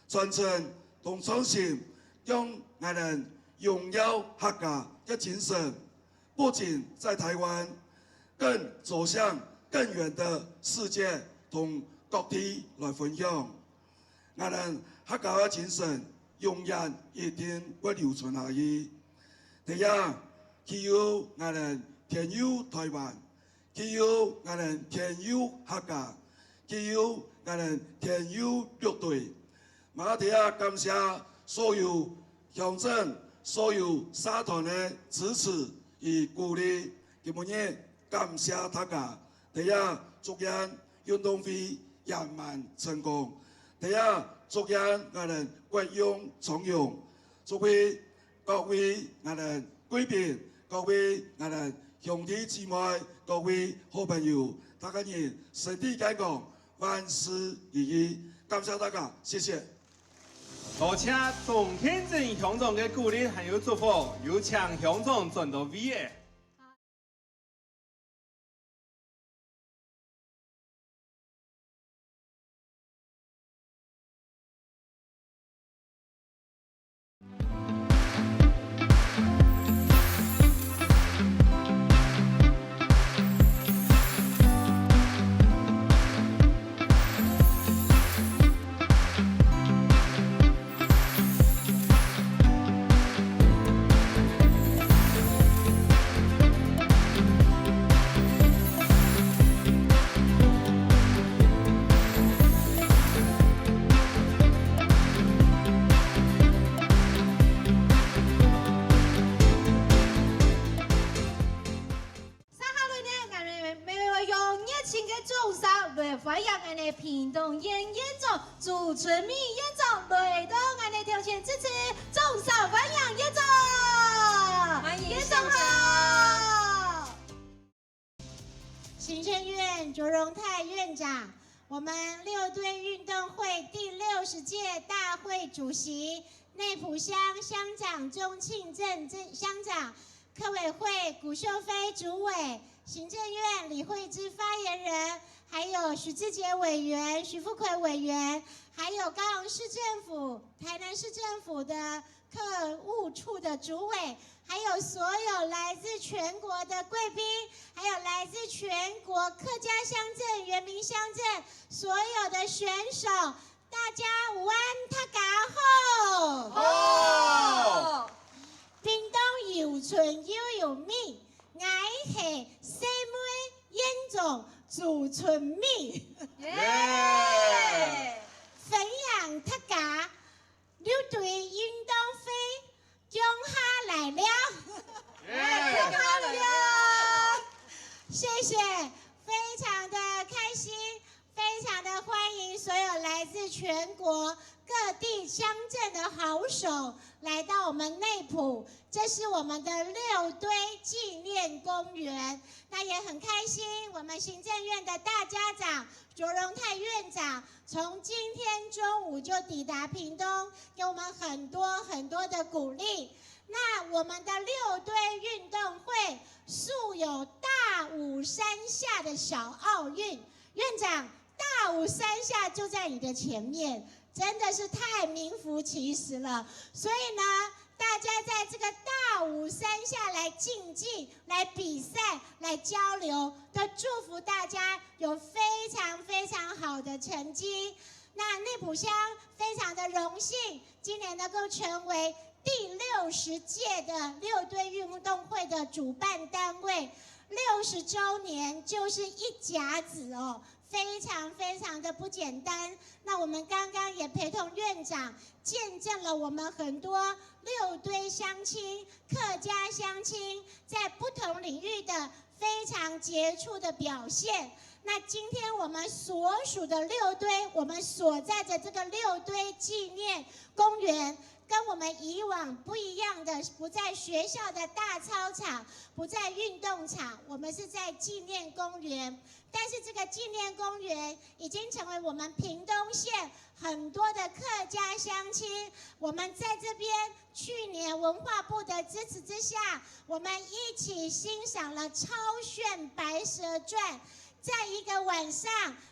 傳承同創新，讓𠊎兜榮耀客家个精神，不僅在臺灣，更走向更遠的世界同各地來分享。𠊎兜客家个精神永遠一定會留存下去。在這，祈願𠊎兜天佑臺灣， 祈願𠊎兜天佑客家，祈願𠊎兜天佑六堆。嘛在這感謝所有鄉鎮、所有社團个支持與鼓勵。今晡日感謝大家，在這祝願運動會圓滿成功，在這祝願𠊎兜國運昌榮。祝福 各位𠊎兜貴賓，各位𠊎兜兄弟姊妹，各位好朋友，大家人身體健康，萬事如意。感謝大家，謝謝。多謝鍾慶珍鄉長个鼓勵還有祝福，有請鄉長轉到位仔。接下來呢，𠊎兜乜會用熱情个掌聲來歡迎𠊎兜屏東縣縣長朱春米縣長來到𠊎兜頭前致詞，掌聲歡迎縣長！歡迎縣長好！行政院卓榮泰院長，我們六堆運動會第六十屆大會主席，內埔鄉鄉長鍾慶珍鎮鄉長， 客委會古秀妃主委、行政院李慧芝發言人，還有許智傑委員、徐富奎委員，還有高雄市政府、台南市政府的客務處的主委，還有所有來自全國的貴賓，還有來自全國客家鄉鎮、原民鄉鎮所有的選手， 大家午安，大家好。好。屏東有春又有米，𠊎係細妹祝春美，耶！分享大家六堆運動會，共下來尞，耶！共下來尞，謝謝，非常的開心，非常的歡迎所有來自全國各地鄉鎮的好手來到我們內埔，這是我們的六堆紀念公園。那也很開心，我們行政院的大家長卓榮泰院長從今天中午就抵達屏東，給我們很多很多的鼓勵。那我們的六堆運動會素有"大武山下的小奧運"，院長，"大武山下"就在你的前面，真的是太名副其實了。所以呢，大家在這個大武山下來競技、來比賽、來交流，都祝福大家有非常非常好的成績。那內埔鄉非常的榮幸，今年能夠成為第六十屆的六堆運動會的主辦單位，六十週年就是一甲子哦，非常非常的不簡單。那我們剛剛也陪同院長見證了我們很多六堆鄉親、客家鄉親在不同領域的非常傑出的表現。那今天我們所屬的六堆，我們所在的這個六堆紀念公園，跟我們以往不一樣的，不在學校的大操場，不在運動場，我們是在紀念公園。但是這個紀念公園已經成為我們屏東縣很多的客家鄉親，我們在這邊去年文化部的支持之下，我們一起欣賞了超炫《白蛇傳》。在一個晚上，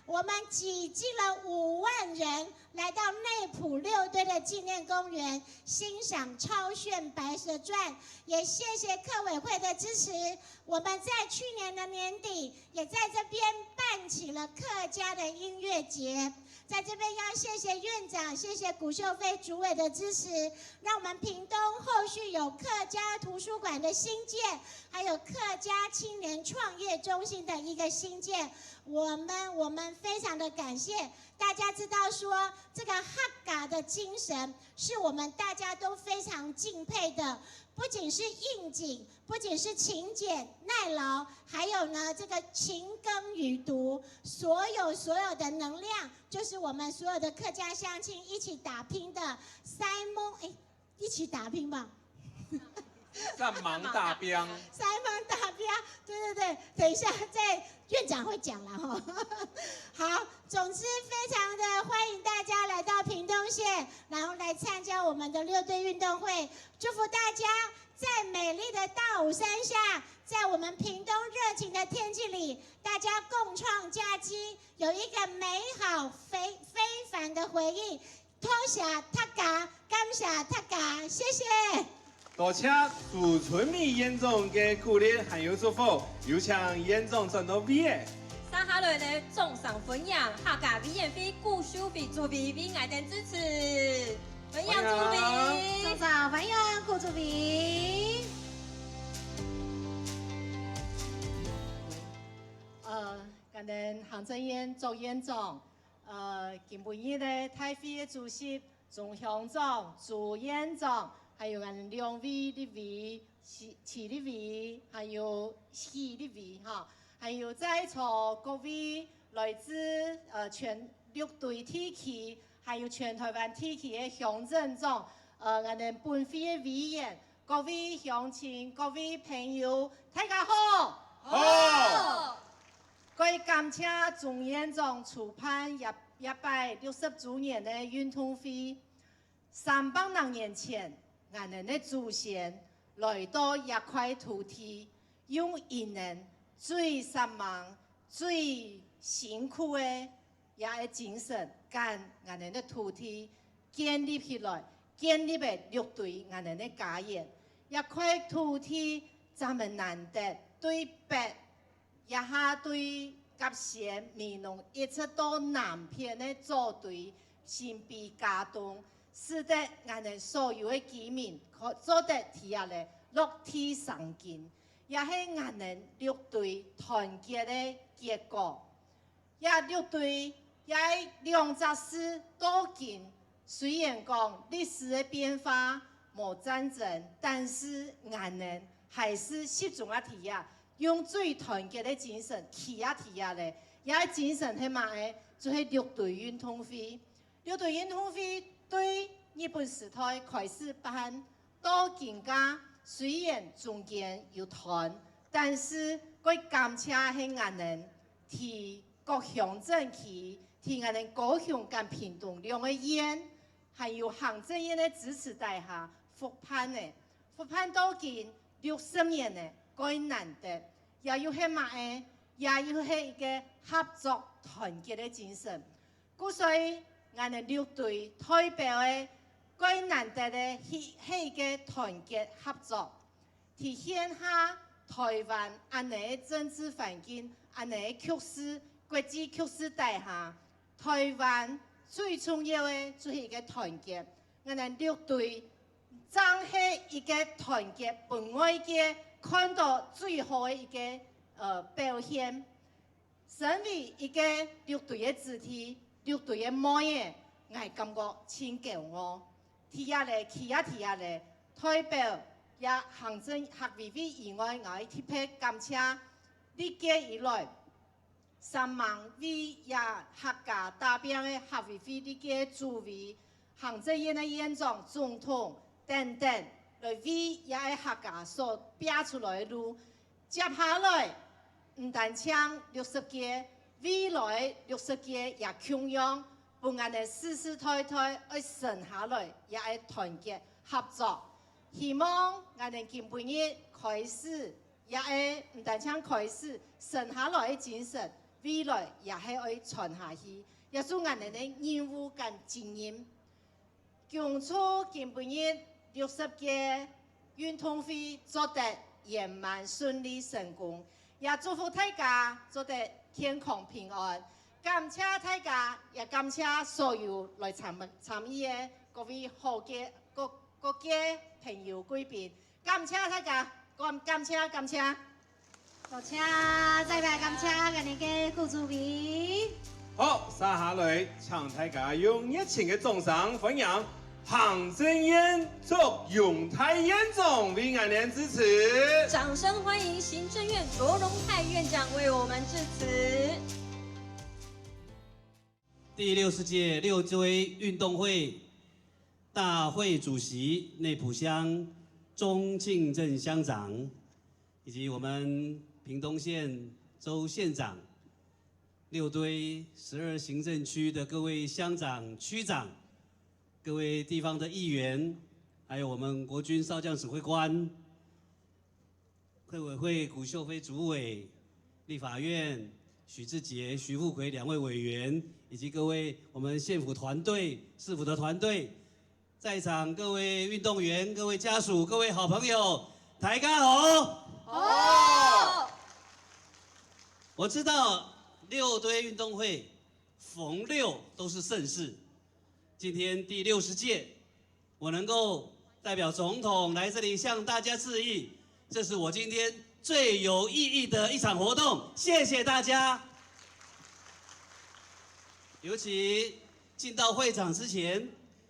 我們擠進了五萬人，來到內埔六堆的紀念公園欣賞超炫《白蛇傳》，也謝謝客委會的支持。我們在去年的年底也在這邊辦起了客家的音樂節。在這邊要謝謝院長，謝謝古秀妃主委的支持，讓我們屏東後續有客家圖書館的興建，還有客家青年創業中心的一個興建。我們，我們非常的感謝。大家知道說，這個客家的精神是我們大家都非常敬佩的，不僅是應景，不僅是勤俭耐勞，還有呢，這個勤耕雨讀，所有，所有的能量，就是我們所有的客家鄉親一起打拼的。Simon，哎，一起打拼吧。三盲打拼。三盲打拼，對，對，對，等一下再院長會講啦吼。好，總之非常的歡迎大家來到屏東縣，然後來參加我們的六堆運動會，祝福大家在美麗的大武山下，在我們屏東熱情的天氣裡，大家共創佳績，有一個美好非，非凡的回憶。多謝大家，感謝大家，謝謝。多謝朱春美院長个鼓勵還有祝福，有請院長轉到位仔。接下來呢，掌聲歡迎客家委員會古秀妃主委為𠊎等致詞。 歡迎主委。掌聲歡迎古主委。呃，𠊎等行政院卓院長，呃，今晡日个大會个主席鍾鄉長、朱院長，還有𠊎等兩位立委、徐，徐立委，還有徐立委哈，還有在座各位來自，呃，全六堆地區 還有全臺灣地區个鄉鎮長，呃，𠊎等本會个委員，各位鄉親，各位朋友，大家好！好！蓋感謝鍾院長籌辦這，這擺六十週年个運動會。三百零年前，𠊎等个祖先來到這塊土地，用佢等最煞猛、最辛苦个 這个精神，將𠊎等个土地建立起來，建立个六堆𠊎等个家園。這塊土地正係難得對北，這下對甲仙、美濃，一直到南片个左堆、新埤、佳冬，使得𠊎等所有个居民可做得在這裡落地生根。也係𠊎等六堆團結个結果。這六堆，這兩隻字到今，雖然講歷史个變化無戰爭，但是𠊎等還係集中啊在這，用最團結个精神企啊在這咧。這个精神係麼个？就係六堆運動會。 六堆運動會對日本時代開始辦到今下，雖然中間有斷，但是蓋感謝係𠊎等在各鄉鎮區，在𠊎等高雄佮屏東兩个縣，還有行政院个支持底下復辦个。復辦到今六十年了，蓋難得，也又係麼个？也又係一個合作團結个精神。 故所以，𠊎等六堆代表个蓋難得个係，係一個團結合作，在現下臺灣恁呢个政治環境、恁呢个局勢、國際局勢底下，臺灣最重要个就係一個團結。𠊎等六堆正係一個團結分外界看到最好个一個，呃，表現。 身為一個六堆个子弟，六堆个妹仔，𠊎感覺盡驕傲。在這咧，企啊在這咧，代表這行政客委會以外，𠊎特別感謝歷屆以來，三萬為這客家打拚个客委會歷屆主委、行政院个院長、總統等等，來為這个客家所拚出來个路。 接下來，毋單淨六十屆，未來六十屆也共樣，分𠊎等世世代代愛承下來，也愛團結合作。希望𠊎等今晡日開始，也愛毋單淨開始，承下來个精神，未來也係愛傳下去，也係𠊎等个任務佮責任。 恭祝今晡日六十屆運動會做得圓滿順利成功，也祝福大家做得健康平安。感謝大家，也感謝所有來參，參與个各位好个，各，各界朋友貴賓。 感謝大家，感，感謝，感謝。多謝，再擺感謝𠊎等个顧主委。好，接下來請大家用熱情个掌聲歡迎行政院卓榮泰院長為𠊎等致詞。掌聲歡迎行政院卓榮泰院長為我們致詞。第六十屆六堆運動會 大會主席內埔鄉鍾慶政鄉長，以及我們屏東縣周縣長、六堆十二行政區的各位鄉長、區長、各位地方的議員，還有我們國軍少將指揮官、 客委會古秀妃主委、立法院許智傑、徐富葵兩位委員，以及各位我們縣府團隊、市府的團隊，在場各位運動員、各位家屬、各位好朋友，大家好。好。我知道六堆運動會逢六都是盛事，今天第六十屆， 我能夠代表總統來這裡向大家致意，這是我今天最有意義的一場活動，謝謝大家。尤其進到會場之前，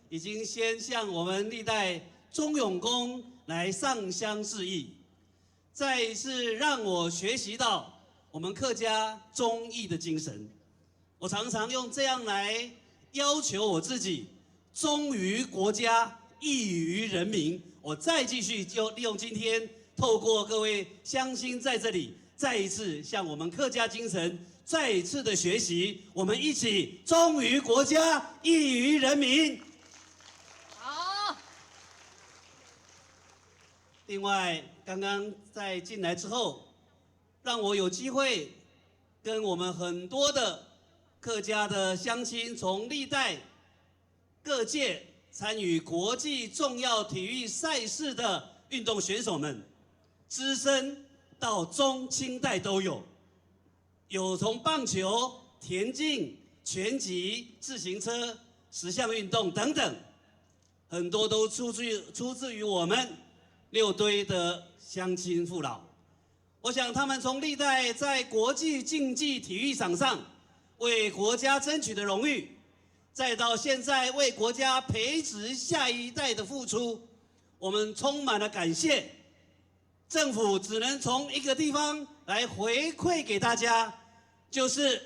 已經先向我們歷代忠勇公來上香致意，再一次讓我學習到我們客家忠義的精神。 我常常用這樣來要求我自己，忠於國家，義於人民。我再繼續就利用今天，透過各位鄉親在這裡，再一次向我們客家精神再一次的學習，我們一起忠於國家，義於人民。好。另外，剛剛在進來之後，讓我有機會跟我們很多的客家的鄉親，從歷代各界參與國際重要體育賽事的運動選手們，資深到中青代都有，有從棒球、田徑、拳擊、自行車、十項運動等等，很多都出自於，出自於我們六堆的鄉親父老。我想他们从历代在国际竞技体育场上为国家争取的荣誉，再到现在为国家培植下一代的付出，我们充满了感谢。政府只能从一个地方来回馈给大家，就是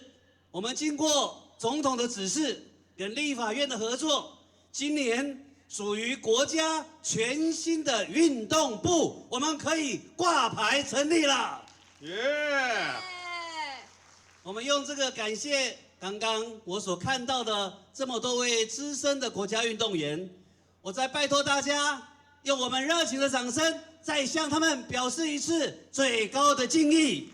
我们经过总统的指示跟立法院的合作，今年属于国家全新的运动部，我们可以挂牌成立了。耶！我们用这个感谢刚刚我所看到的这么多位资深的国家运动员，我再拜托大家，用我们热情的掌声，再向他们表示一次最高的敬意。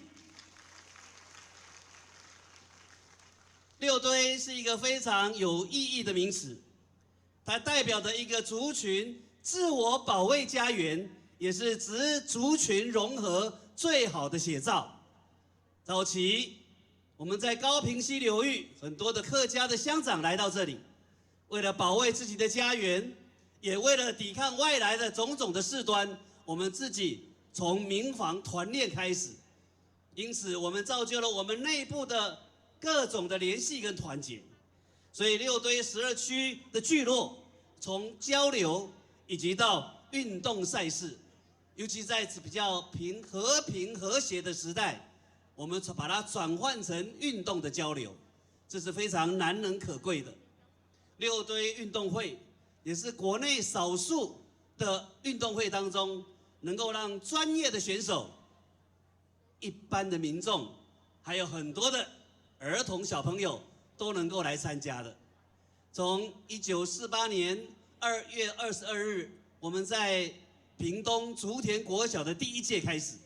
六堆是一个非常有意义的名词，它代表着一个族群自我保卫家园，也是指族群融合最好的写照。早期我们在高屏溪流域，很多的客家的乡长来到这里，为了保卫自己的家园，也为了抵抗外来的种种的事端，我们自己从民防团练开始。因此，我们造就了我们内部的各种的联系跟团结。所以六堆十二区的聚落，从交流以及到运动赛事，尤其在比较平和平和谐的时代，我们把它转换成运动的交流，这是非常难能可贵的。六堆运动会也是国内少数的运动会当中，能够让专业的选手、一般的民众，还有很多的儿童小朋友都能够来参加的。从一九四八年二月二十二日，我们在屏东竹田国小的第一届开始，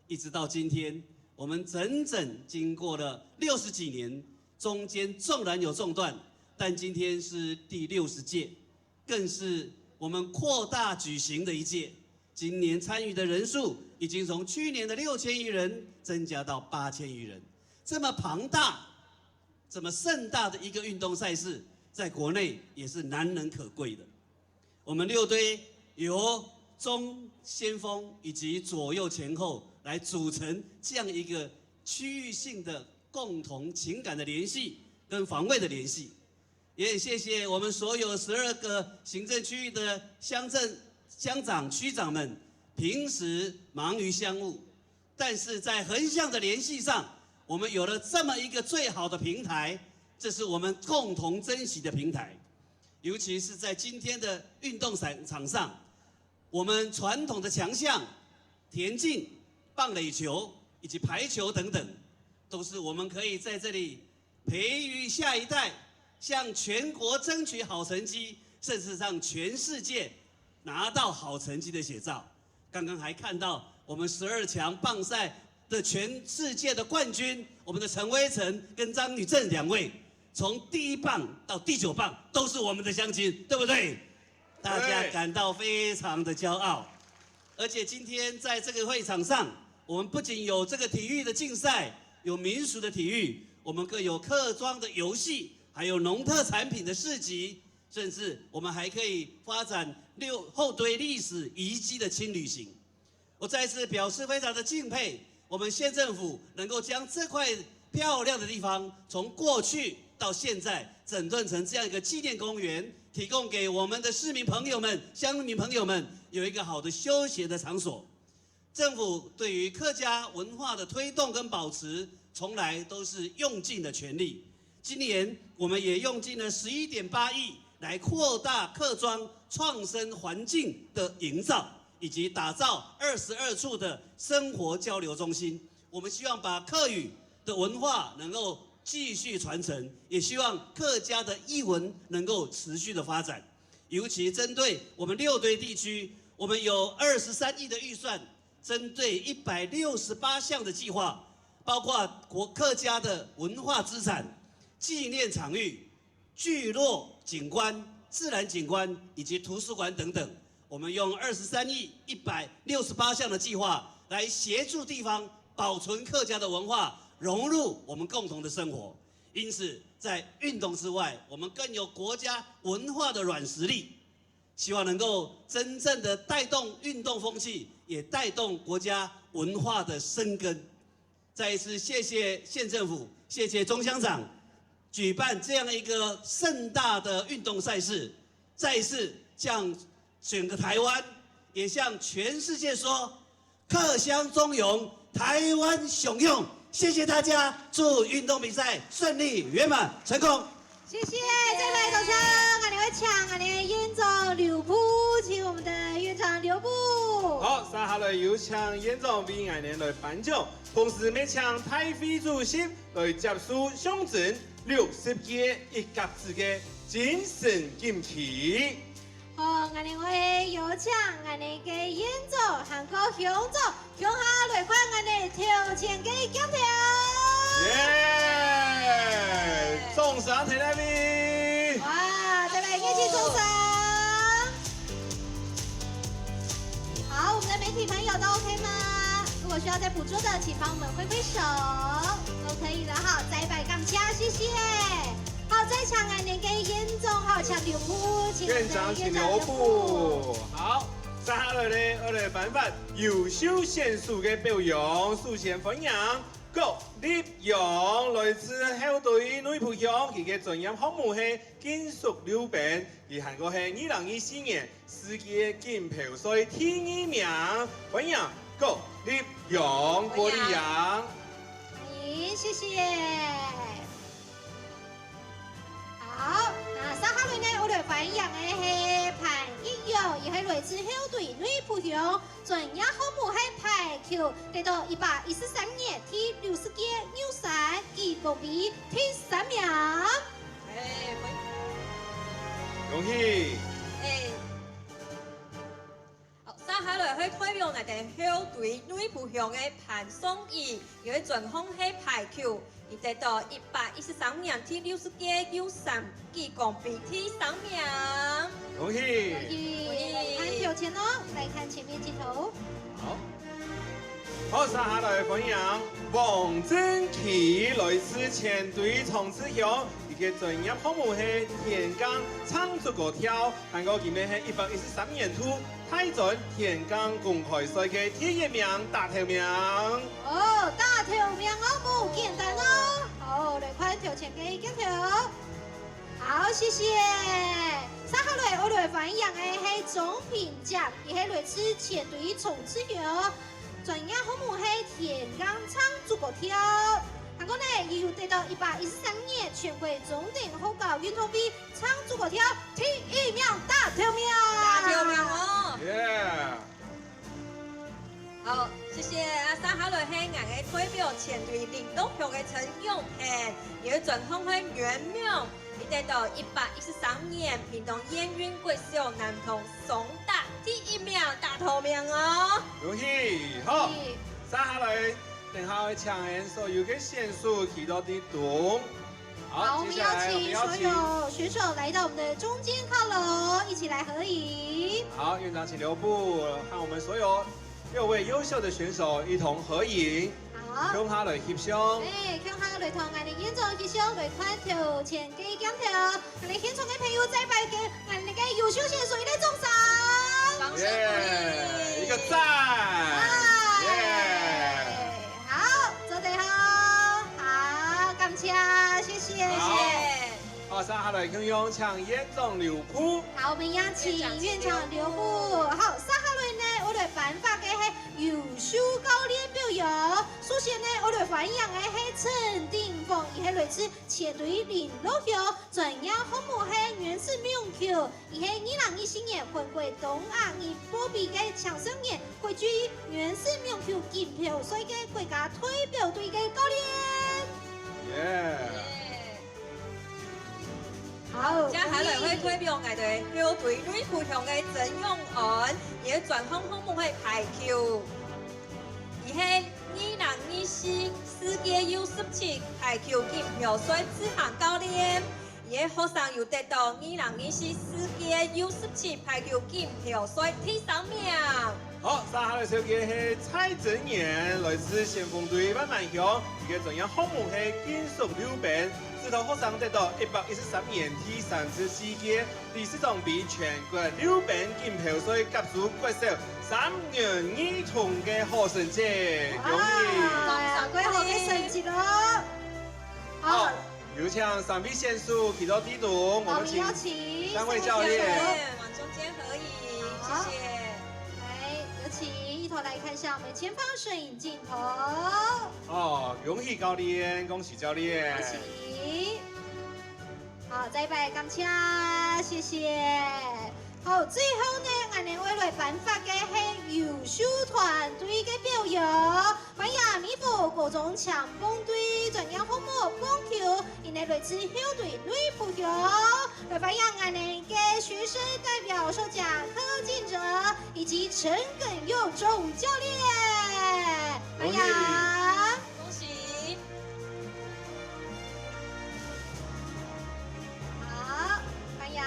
一直到今天，我们整整经过了六十几年，中间纵然有中断，但今天是第六十届，更是我们扩大举行的一届。今年参与的人数已经从去年的六千余人增加到八千余人，这么庞大、这么盛大的一个运动赛事，在国内也是难能可贵的。我们六堆由中、先锋以及左右前后来组成这样一个区域性的共同情感的联系跟防卫的联系。也谢谢我们所有十二个行政区域的乡镇乡长、区长们，平时忙于乡务，但是在横向的联系上，我们有了这么一个最好的平台，这是我们共同珍惜的平台。尤其是在今天的运动场场上，我们传统的强项，田径、棒垒球以及排球等等，都是我们可以在这里培育下一代，向全国争取好成绩，甚至向全世界拿到好成绩的写照。刚刚还看到我们十二强棒赛的全世界的冠军，我们的陈威成跟张宇正两位，从第一棒到第九棒都是我们的乡亲，对不对？大家感到非常的骄傲。而且今天在这个会场上，我们不仅有这个体育的竞赛，有民俗的体育，我们更有客庄的游戏，还有农特产品的市集，甚至我们还可以发展六后堆历史遗迹的轻旅行。我再次表示非常的敬佩，我们县政府能够将这块漂亮的地方，从过去到现在整顿成这样一个纪念公园，提供给我们的市民朋友们、乡民朋友们有一个好的休闲的场所。政府对于客家文化的推动跟保持，从来都是用尽了全力。今年我们也用尽了十一点八亿来扩大客庄创生环境的营造，以及打造二十二处的生活交流中心。我们希望把客语的文化能够继续传承，也希望客家的艺文能够持续的发展。尤其针对我们六堆地区，我们有二十三亿的预算，针对一百六十八项的计划，包括国客家的文化资产、纪念场域、聚落景观、自然景观以及图书馆等等。我们用二十三亿一百六十八项的计划来协助地方保存客家的文化，融入我们共同的生活。因此，在运动之外，我们更有国家文化的软实力。希望能够真正的带动运动风气，也带动国家文化的深耕。再一次谢谢县政府，谢谢钟乡长，举办这样一个盛大的运动赛事，再一次向整个台湾，也向全世界说， 客乡中荣，台湾雄勇。谢谢大家，祝运动比赛顺利圆满成功。谢谢，再来掌声，𠊎等會請𠊎等个院長劉璞，請我們的院長劉璞。好，接下來有請院長為𠊎等來頒獎，同時也請大會主席來接受象徵六十屆一甲子个精神錦旗。 好，𠊎等會邀請𠊎等个院長還過鄉長，共下來看𠊎等頭前个鏡頭。耶！掌聲在哪位？哇，再來一記掌聲。好，我們的媒體朋友都OK嗎？如果需要再補助的，請幫我們揮揮手。都可以了哈，再一擺感謝，謝謝。 好，再請𠊎等个院長，好，請劉璞，請院長請劉璞。好，接下來呢，𠊎來頒發優秀選手个表揚。首先歡迎郭立陽，來自後碓內埔鄉，佢个專業項目係金屬溜冰，佢還過係二零二四年世界錦標賽第二名。歡迎郭立陽，郭立陽。歡迎，謝謝。 好，那接下來呢，𠊎來歡迎个係潘一陽，佢係來自後碓內埔鄉，專業項目係排球，得到一百一十三年第六十屆玉山舉光杯第三名。哎，歡迎。恭喜！哎。 好，接下來係代表𠊎等後碓內埔鄉个潘松義，佢个專項係排球，佢得到一百一十三年第六十屆玉山舉光杯第三名。恭喜！恭喜！來看頭前哦，來看前面鏡頭。好。好，接下來歡迎黃正琪，來自前碓長治鄉，佢个專業項目係田徑、唱竹篙跳， 還過佢乜係一百一十三年度大專田徑公開賽个第一名，打頭名。哦，打頭名哦，無簡單哦。好，來看頭前个鏡頭。好，謝謝。接下來，𠊎來歡迎个係鍾平傑，佢係來自前碓長治鄉，專業項目係田徑、唱竹篙跳。還過呢，佢有得到一百一十三年全國中等學校運動會 唱竹篙跳第一名，打頭名。打頭名哦。耶！好，謝謝啊！接下來係𠊎个代表前碓林東鄉个陳永賢，佢个專項係圓夢，佢得到一百一十三年屏東燕雲國小男童雙打第一名，打頭名哦。恭喜！好，恭喜！接下來，等下會請𠊎所有个選手企到地中。 好，好，我們邀請所有選手來到我們的中間靠攏，一起來合影。好，院長請留步，和我們所有六位優秀的選手一同合影。好。共下來翕相。哎，共下來同𠊎等院長翕相，來看頭前个鏡頭。𠊎等現場个朋友再擺分𠊎等个優秀選手一個掌聲。掌聲鼓勵。耶，一個讚。哎。耶。好，做得好。好，感謝，謝謝，謝謝。好。 好，接下來共樣請院長留步。好，我們邀請院長留步。好，接下來呢，𠊎來頒發个係優秀教練表揚。首先呢，𠊎來歡迎个係陳鼎峰，佢係來自前碓林樂鄉，專業項目係軟式網球。佢係二零二四年分國東亞日報杯个青少年國際軟式網球錦標賽个國家代表隊个教練。耶！ 好，接下來會代表𠊎等後碓內埔鄉个曾永安，佢个專項項目係排球。佢係二零二四世界U十七排球錦標賽執行教練，个學生有得到二零二四世界U十七排球錦標賽第三名。好，接下來紹介係蔡真言，來自先鋒隊萬巒鄉，佢个專業項目係金屬溜冰，指導學生得到一百一十三年第三十四屆理事長盃全國溜冰錦標賽甲組國小三元兒童个好成績，恭喜！哇，恭喜！蓋好个成績哦！好，好。 有請三位選手企到地肚，我們請三位教練。好，我們邀請三位選手。往中間合影，好。謝謝。來，有請，一同來看一下我們前方攝影鏡頭。哦，恭喜教練，恭喜教練。恭喜。好，再一擺感謝，謝謝。好，最後呢，𠊎等愛來頒發个係優秀團隊个表揚。 歡迎美福高中青棒隊專業項目棒球，佢等來自校隊內埔鄉。來歡迎𠊎等个學生代表社長柯敬哲以及陳耿佑總教練。歡迎。恭喜。恭喜。 好，歡迎。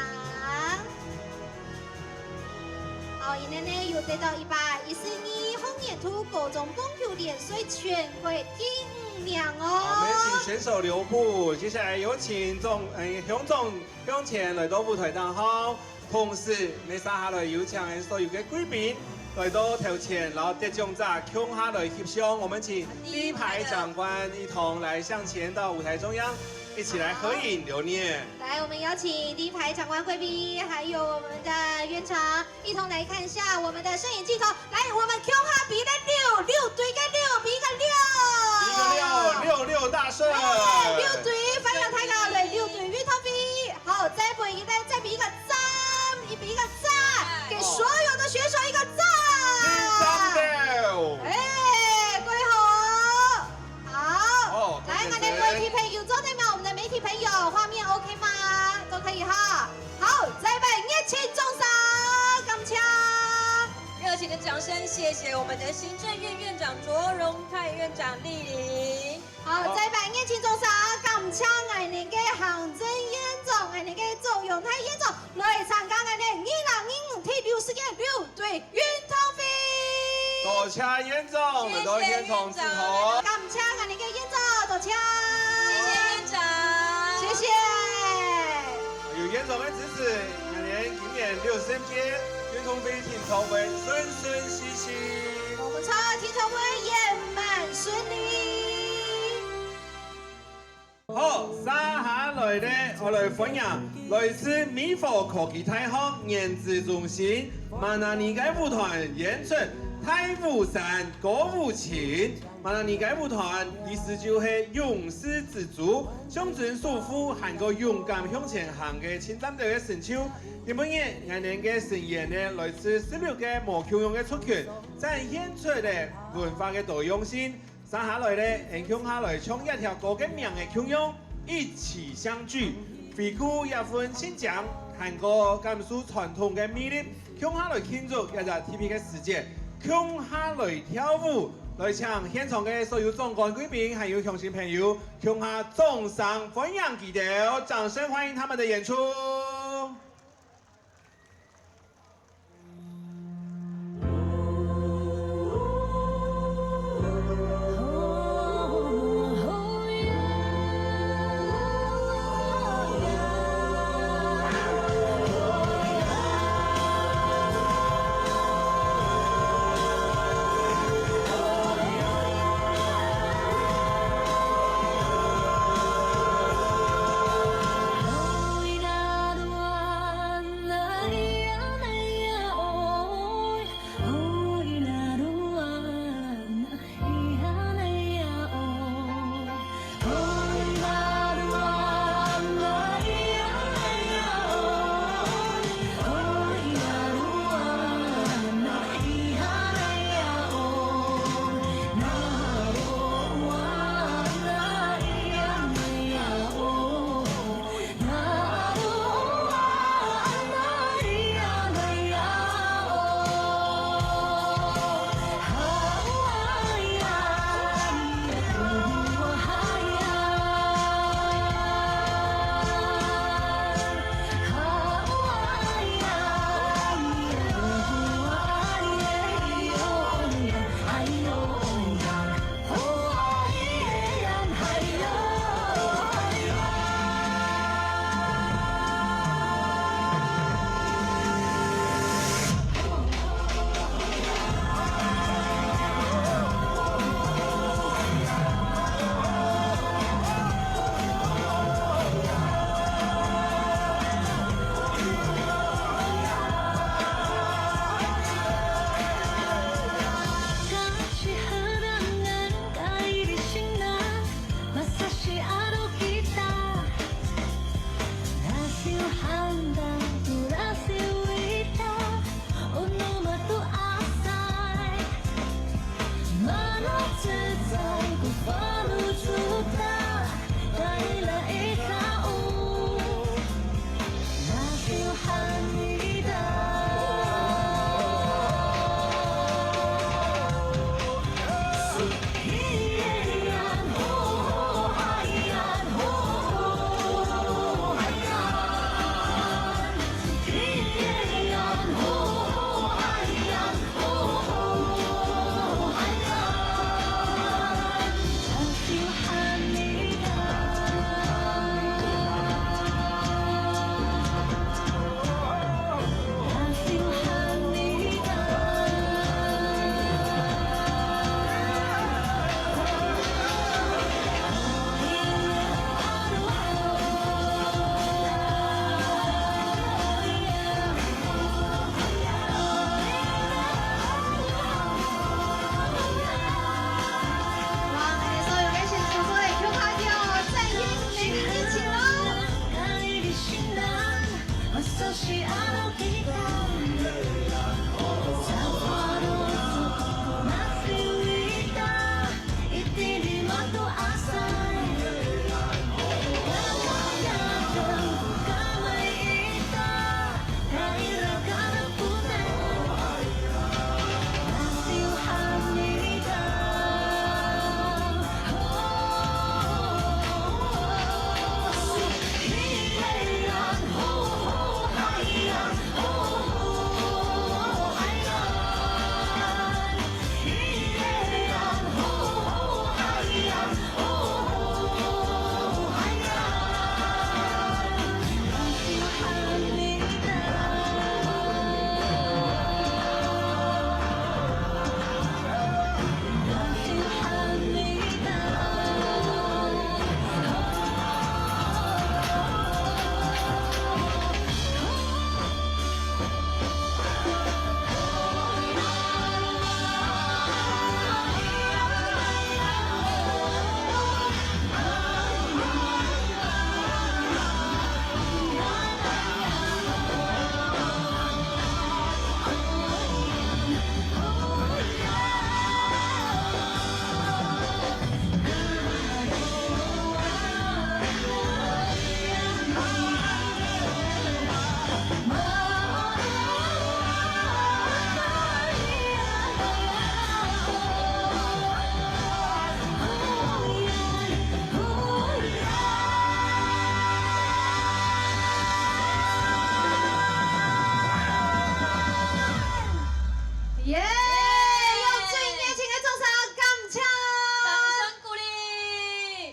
好，佢等呢有得到一百一十二學年度高中棒球聯賽全國第五名哦。好，我們請選手留步，接下來有請總，呃，鄉長向前來到舞台頂項。 同時，接下來有請所有个貴賓來到頭前，然後得獎者共下來翕相。我們請第一排長官一同來向前到舞台中央，一起來合影留念。來，我們邀請第一排長官貴賓，還有我們的院長，一同來看一下我們的攝影鏡頭。來，我們共下比個六，六隊个六，比個六。比個六，六六大順。哎，六隊，歡迎大家來六隊運動會。 好，再比一個，再比一個讚，一比一個讚，給所有的選手一個讚。讚。哎，蓋好。好，哦，來，感謝。𠊎等媒體朋友，坐等嘛，我們的媒體朋友，畫面OK嗎？都可以哈。好，再一擺熱情掌聲，感謝。熱情的掌聲，謝謝我們的行政院院長卓榮泰院長莅臨。 好，好。再一擺熱情掌聲，感謝𠊎等个行政院長，𠊎等个卓榮泰院長來參加𠊎等二零二五第六十屆六隊運動會。多謝院長，謝謝院長。來到現場致謝。感謝𠊎等个院長，多謝。謝謝院長。謝謝。有院長个支持，𠊎等今年六十屆運動會定著會順順序序。 我們唱的聽說會圓滿順利。好，接下來呢，𠊎來歡迎來自美福科技大學原子中心馬那尼街舞團演出《大武山歌舞情》。馬那尼街舞團意思就係勇士之都，象徵守護還過勇敢向前行个盡讚个成就。今晡日，𠊎等个成員呢，來自十六個無共樣个族群， 展現出了文化个多樣性。接下來呢，𠊎等共下來唱一條歌个名个共樣，一起相聚，回顧這份親情，還過感受傳統个魅力，共下來慶祝這隻特別个時節，共下來跳舞，來請現場个所有長官、貴賓還有鄉親朋友，共下掌聲歡迎佢兜，掌聲歡迎他們的演出。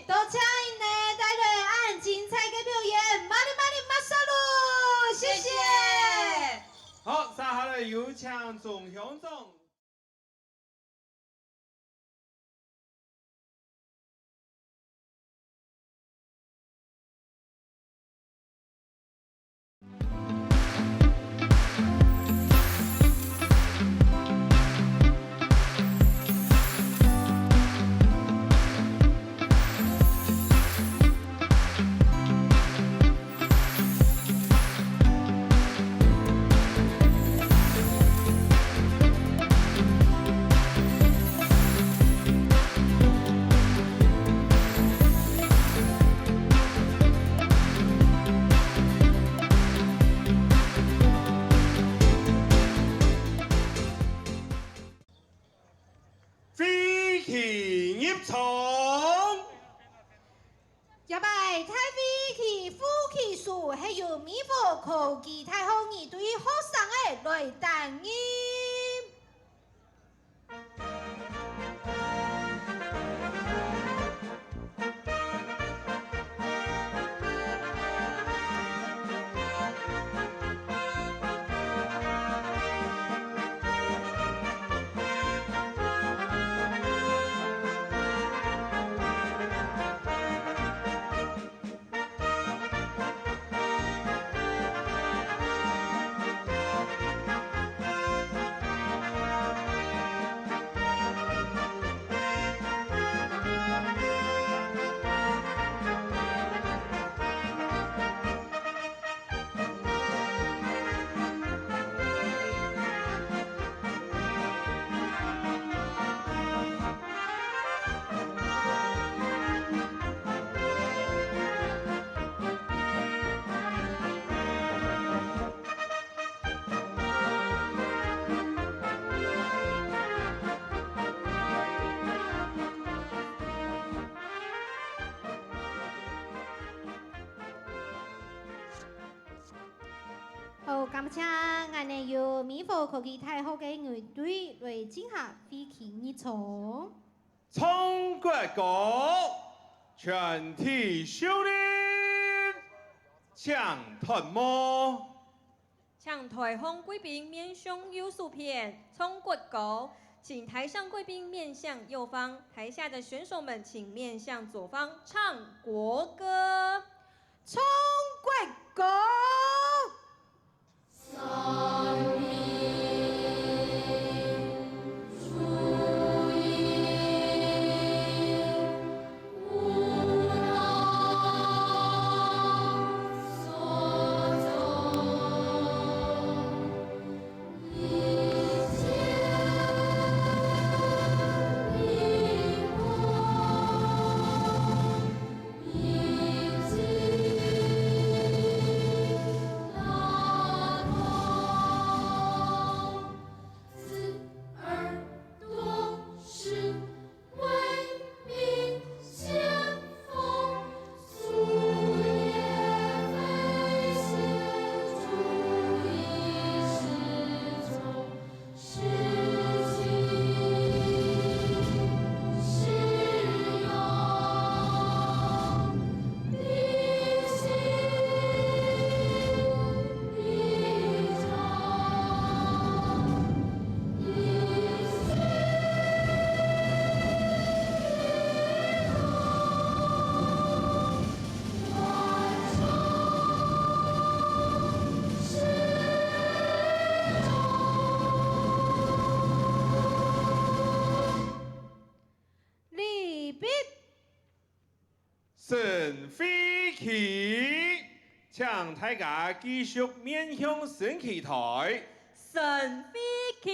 多謝你兜帶來恁精彩个表演，麻利麻利，馬薩魯，謝謝。謝謝。好，接下來有請鍾鄉長。 飛旗入場。這擺大飛旗副旗手係由美和科技大學二隊學生仔來擔任。 好，感謝，恁呢由美和科技大學个樂隊來進行飛旗儀仗。唱國歌，全體肅立，請脫帽。請台上貴賓面向右手片，唱國歌，請台上貴賓面向右方，台下的選手們請面向左方，唱國歌。 唱國歌。禮畢。升飛旗，請大家繼續面向升旗臺。升飛旗。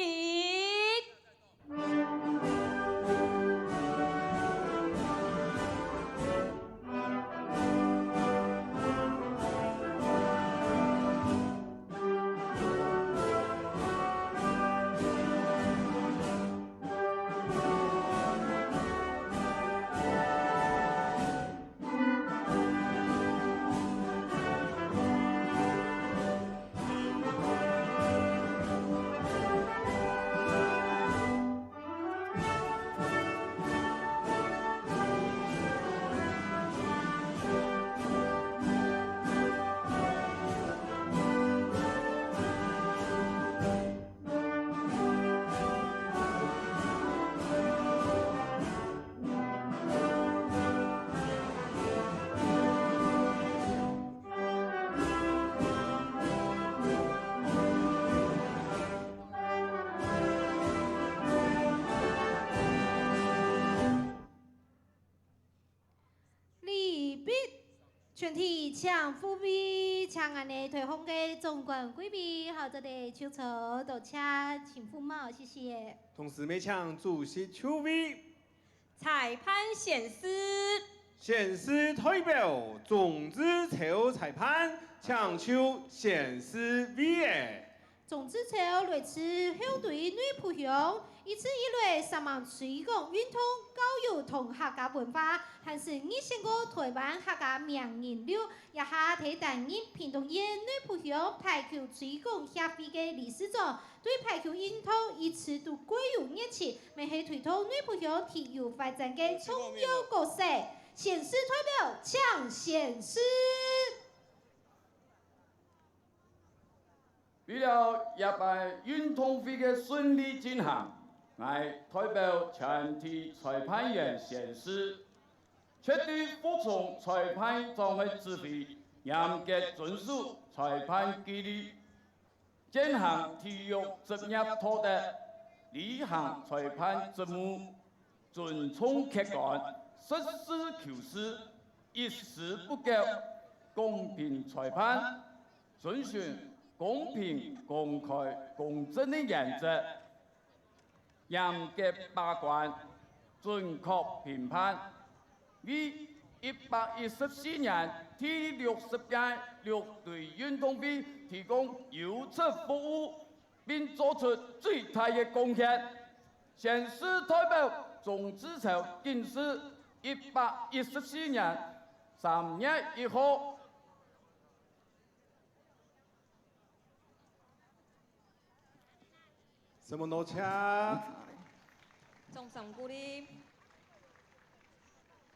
備，全體請復位，請𠊎等臺項个總管歸位，好，做得就坐，多謝，請服貿，謝謝。同時，也請主席就位。裁判宣誓。宣誓代表鍾志超裁判，請就宣誓位仔。 鍾志超來自後堆內埔鄉，一直以來煞猛推廣運動、教育同客家文化，還係入選過臺灣客家名人錄，這下係擔任屏東縣內埔鄉排球推廣協會个理事長，對排球運動一直都蓋有熱情，乜係推動內埔鄉體育發展个重要角色。宣誓代表，請宣誓。 為了這擺運動會个順利進行，𠊎代表全體裁判員宣誓，絕對服從裁判長个指揮，嚴格遵守裁判紀律，踐行體育職業道德，履行裁判職務， 尊重客觀，實事求是，一絲不苟，公平裁判，遵循公平、公開、公正个原則，嚴格把關，準確評判，為一百一十四年第六十屆六堆運動會提供優質服務， 並做出最大个貢獻。宣誓代表鍾志超謹致一百一十四年三月一號。承蒙多謝。掌聲鼓勵。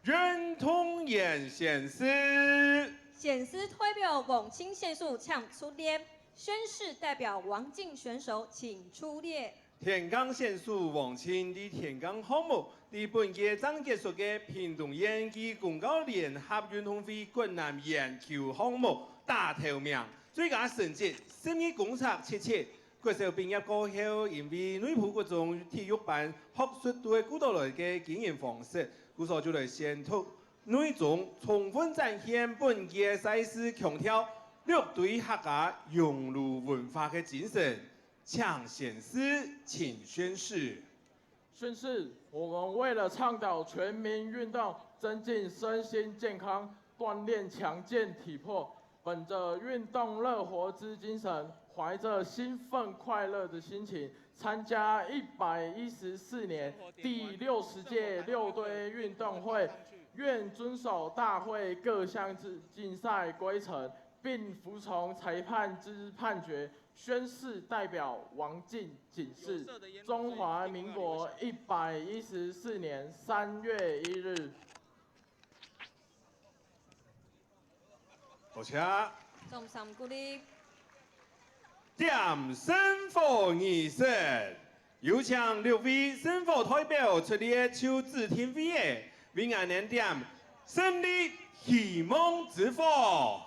運動員宣誓。宣誓代表王慶選手請出列，宣誓代表王慶選手請出列。田江選手王慶在田江項目，在本屆正結束个屏東縣暨公教聯合運動會國男鉛球項目打頭名，最佳成績十二公尺七七。 國小畢業過後，因為內埔國中體育班學術都係顧到來个經營方式，故所就來選讀內中，充分展現本屆賽事強調六堆客家熔爐文化个精神。請宣誓，請宣誓。 宣誓，我們為了倡導全民運動，增進身心健康，鍛鍊強健體魄，本著運動樂活之精神，懷著興奮快樂的心情，參加一百一十四年第六十屆六堆運動會，願遵守大會各項之競賽規程，並服從裁判之判決， 宣誓代表王進謹致，中華民國一百一十四年三月一日。多謝。掌聲鼓勵。點聖火儀式，有請六位聖火代表出列就指定位仔，為𠊎等點勝利希望之火。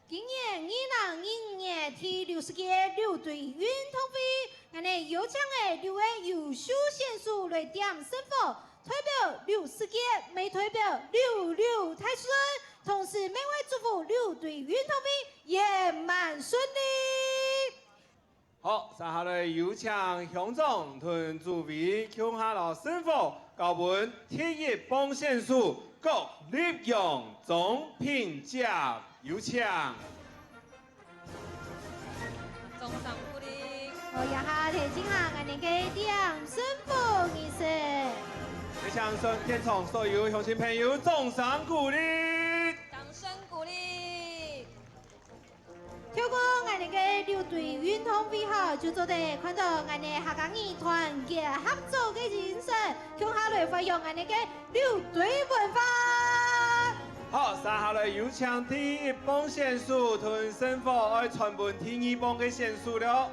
今年二零二五年第六十屆六堆運動會，𠊎等邀請个六位優秀選手來點聖火，代表六十屆，乜代表六六大順，同時乜會祝福六堆運動會圓滿順利。 好，接下來有請鄉長同主委共下摎聖火交分第一棒選手郭立勇、鍾品傑，有請。掌聲鼓勵。好，這下提進行𠊎等个點聖火儀式。也請現場所有鄉親朋友掌聲鼓勵。掌聲鼓勵。 透過𠊎等个六堆運動會吼，就做得看到𠊎等客家人團結合作个精神，共下來發揚𠊎等个六堆文化。好，接下來有請第一棒選手同聖火愛傳分第二棒个選手了。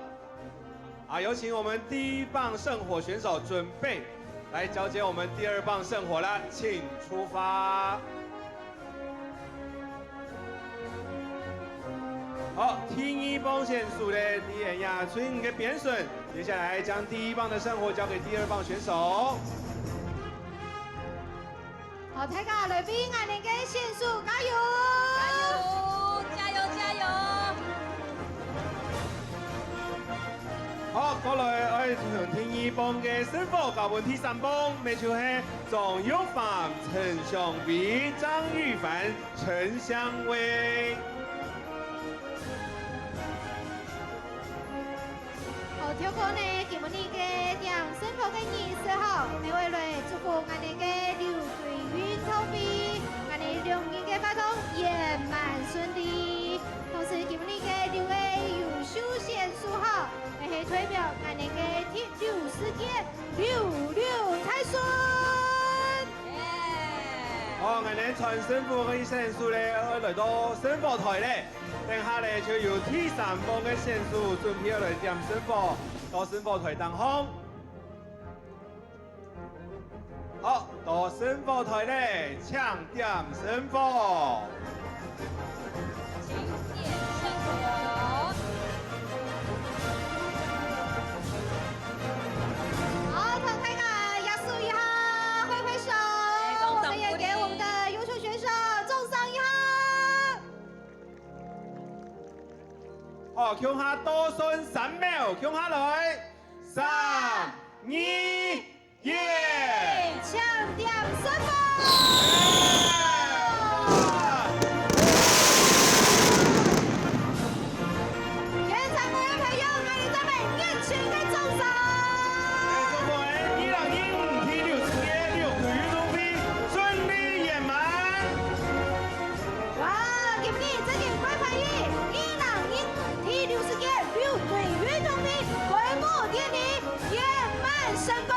啊，有請我們第一棒聖火選手準備，來交接我們第二棒聖火了，請出發。 好，第二棒選手呢，在恁樣最遠个邊脣，接下來將第一棒的聖火交給第二棒選手。好，大家來為𠊎等个選手加油！從第二棒个勝負交分第三棒，乜就係張玉凡、陳香薇、張玉凡、陳香薇。好，透過呢，今晡日个點勝負个儀式吼，乜會來祝福𠊎等个六隊運動會，𠊎等六日个活動圓滿順利。同時，今晡日个六位優秀選手吼，乜係代表𠊎等个第六十屆 六六大順。好，𠊎等傳勝負个選手咧，愛來到勝負台咧。等下咧，就由第三棒个選手準備來點勝負，到勝負台當中。好，到勝負台咧，請點勝負。 請點勝負。好，同大家握手一下，揮揮手，我們也給我們的優秀選手掌聲一下。好，共下倒算三秒，共下來，三、二、 耶！搶點勝負！現場个朋友，𠊎等再來熱情个掌聲！祝福二零一五第六十屆六堆運動會順利圓滿！哇，今日真正快快樂！二零一五第六十屆六堆運動會開幕典禮圓滿成功！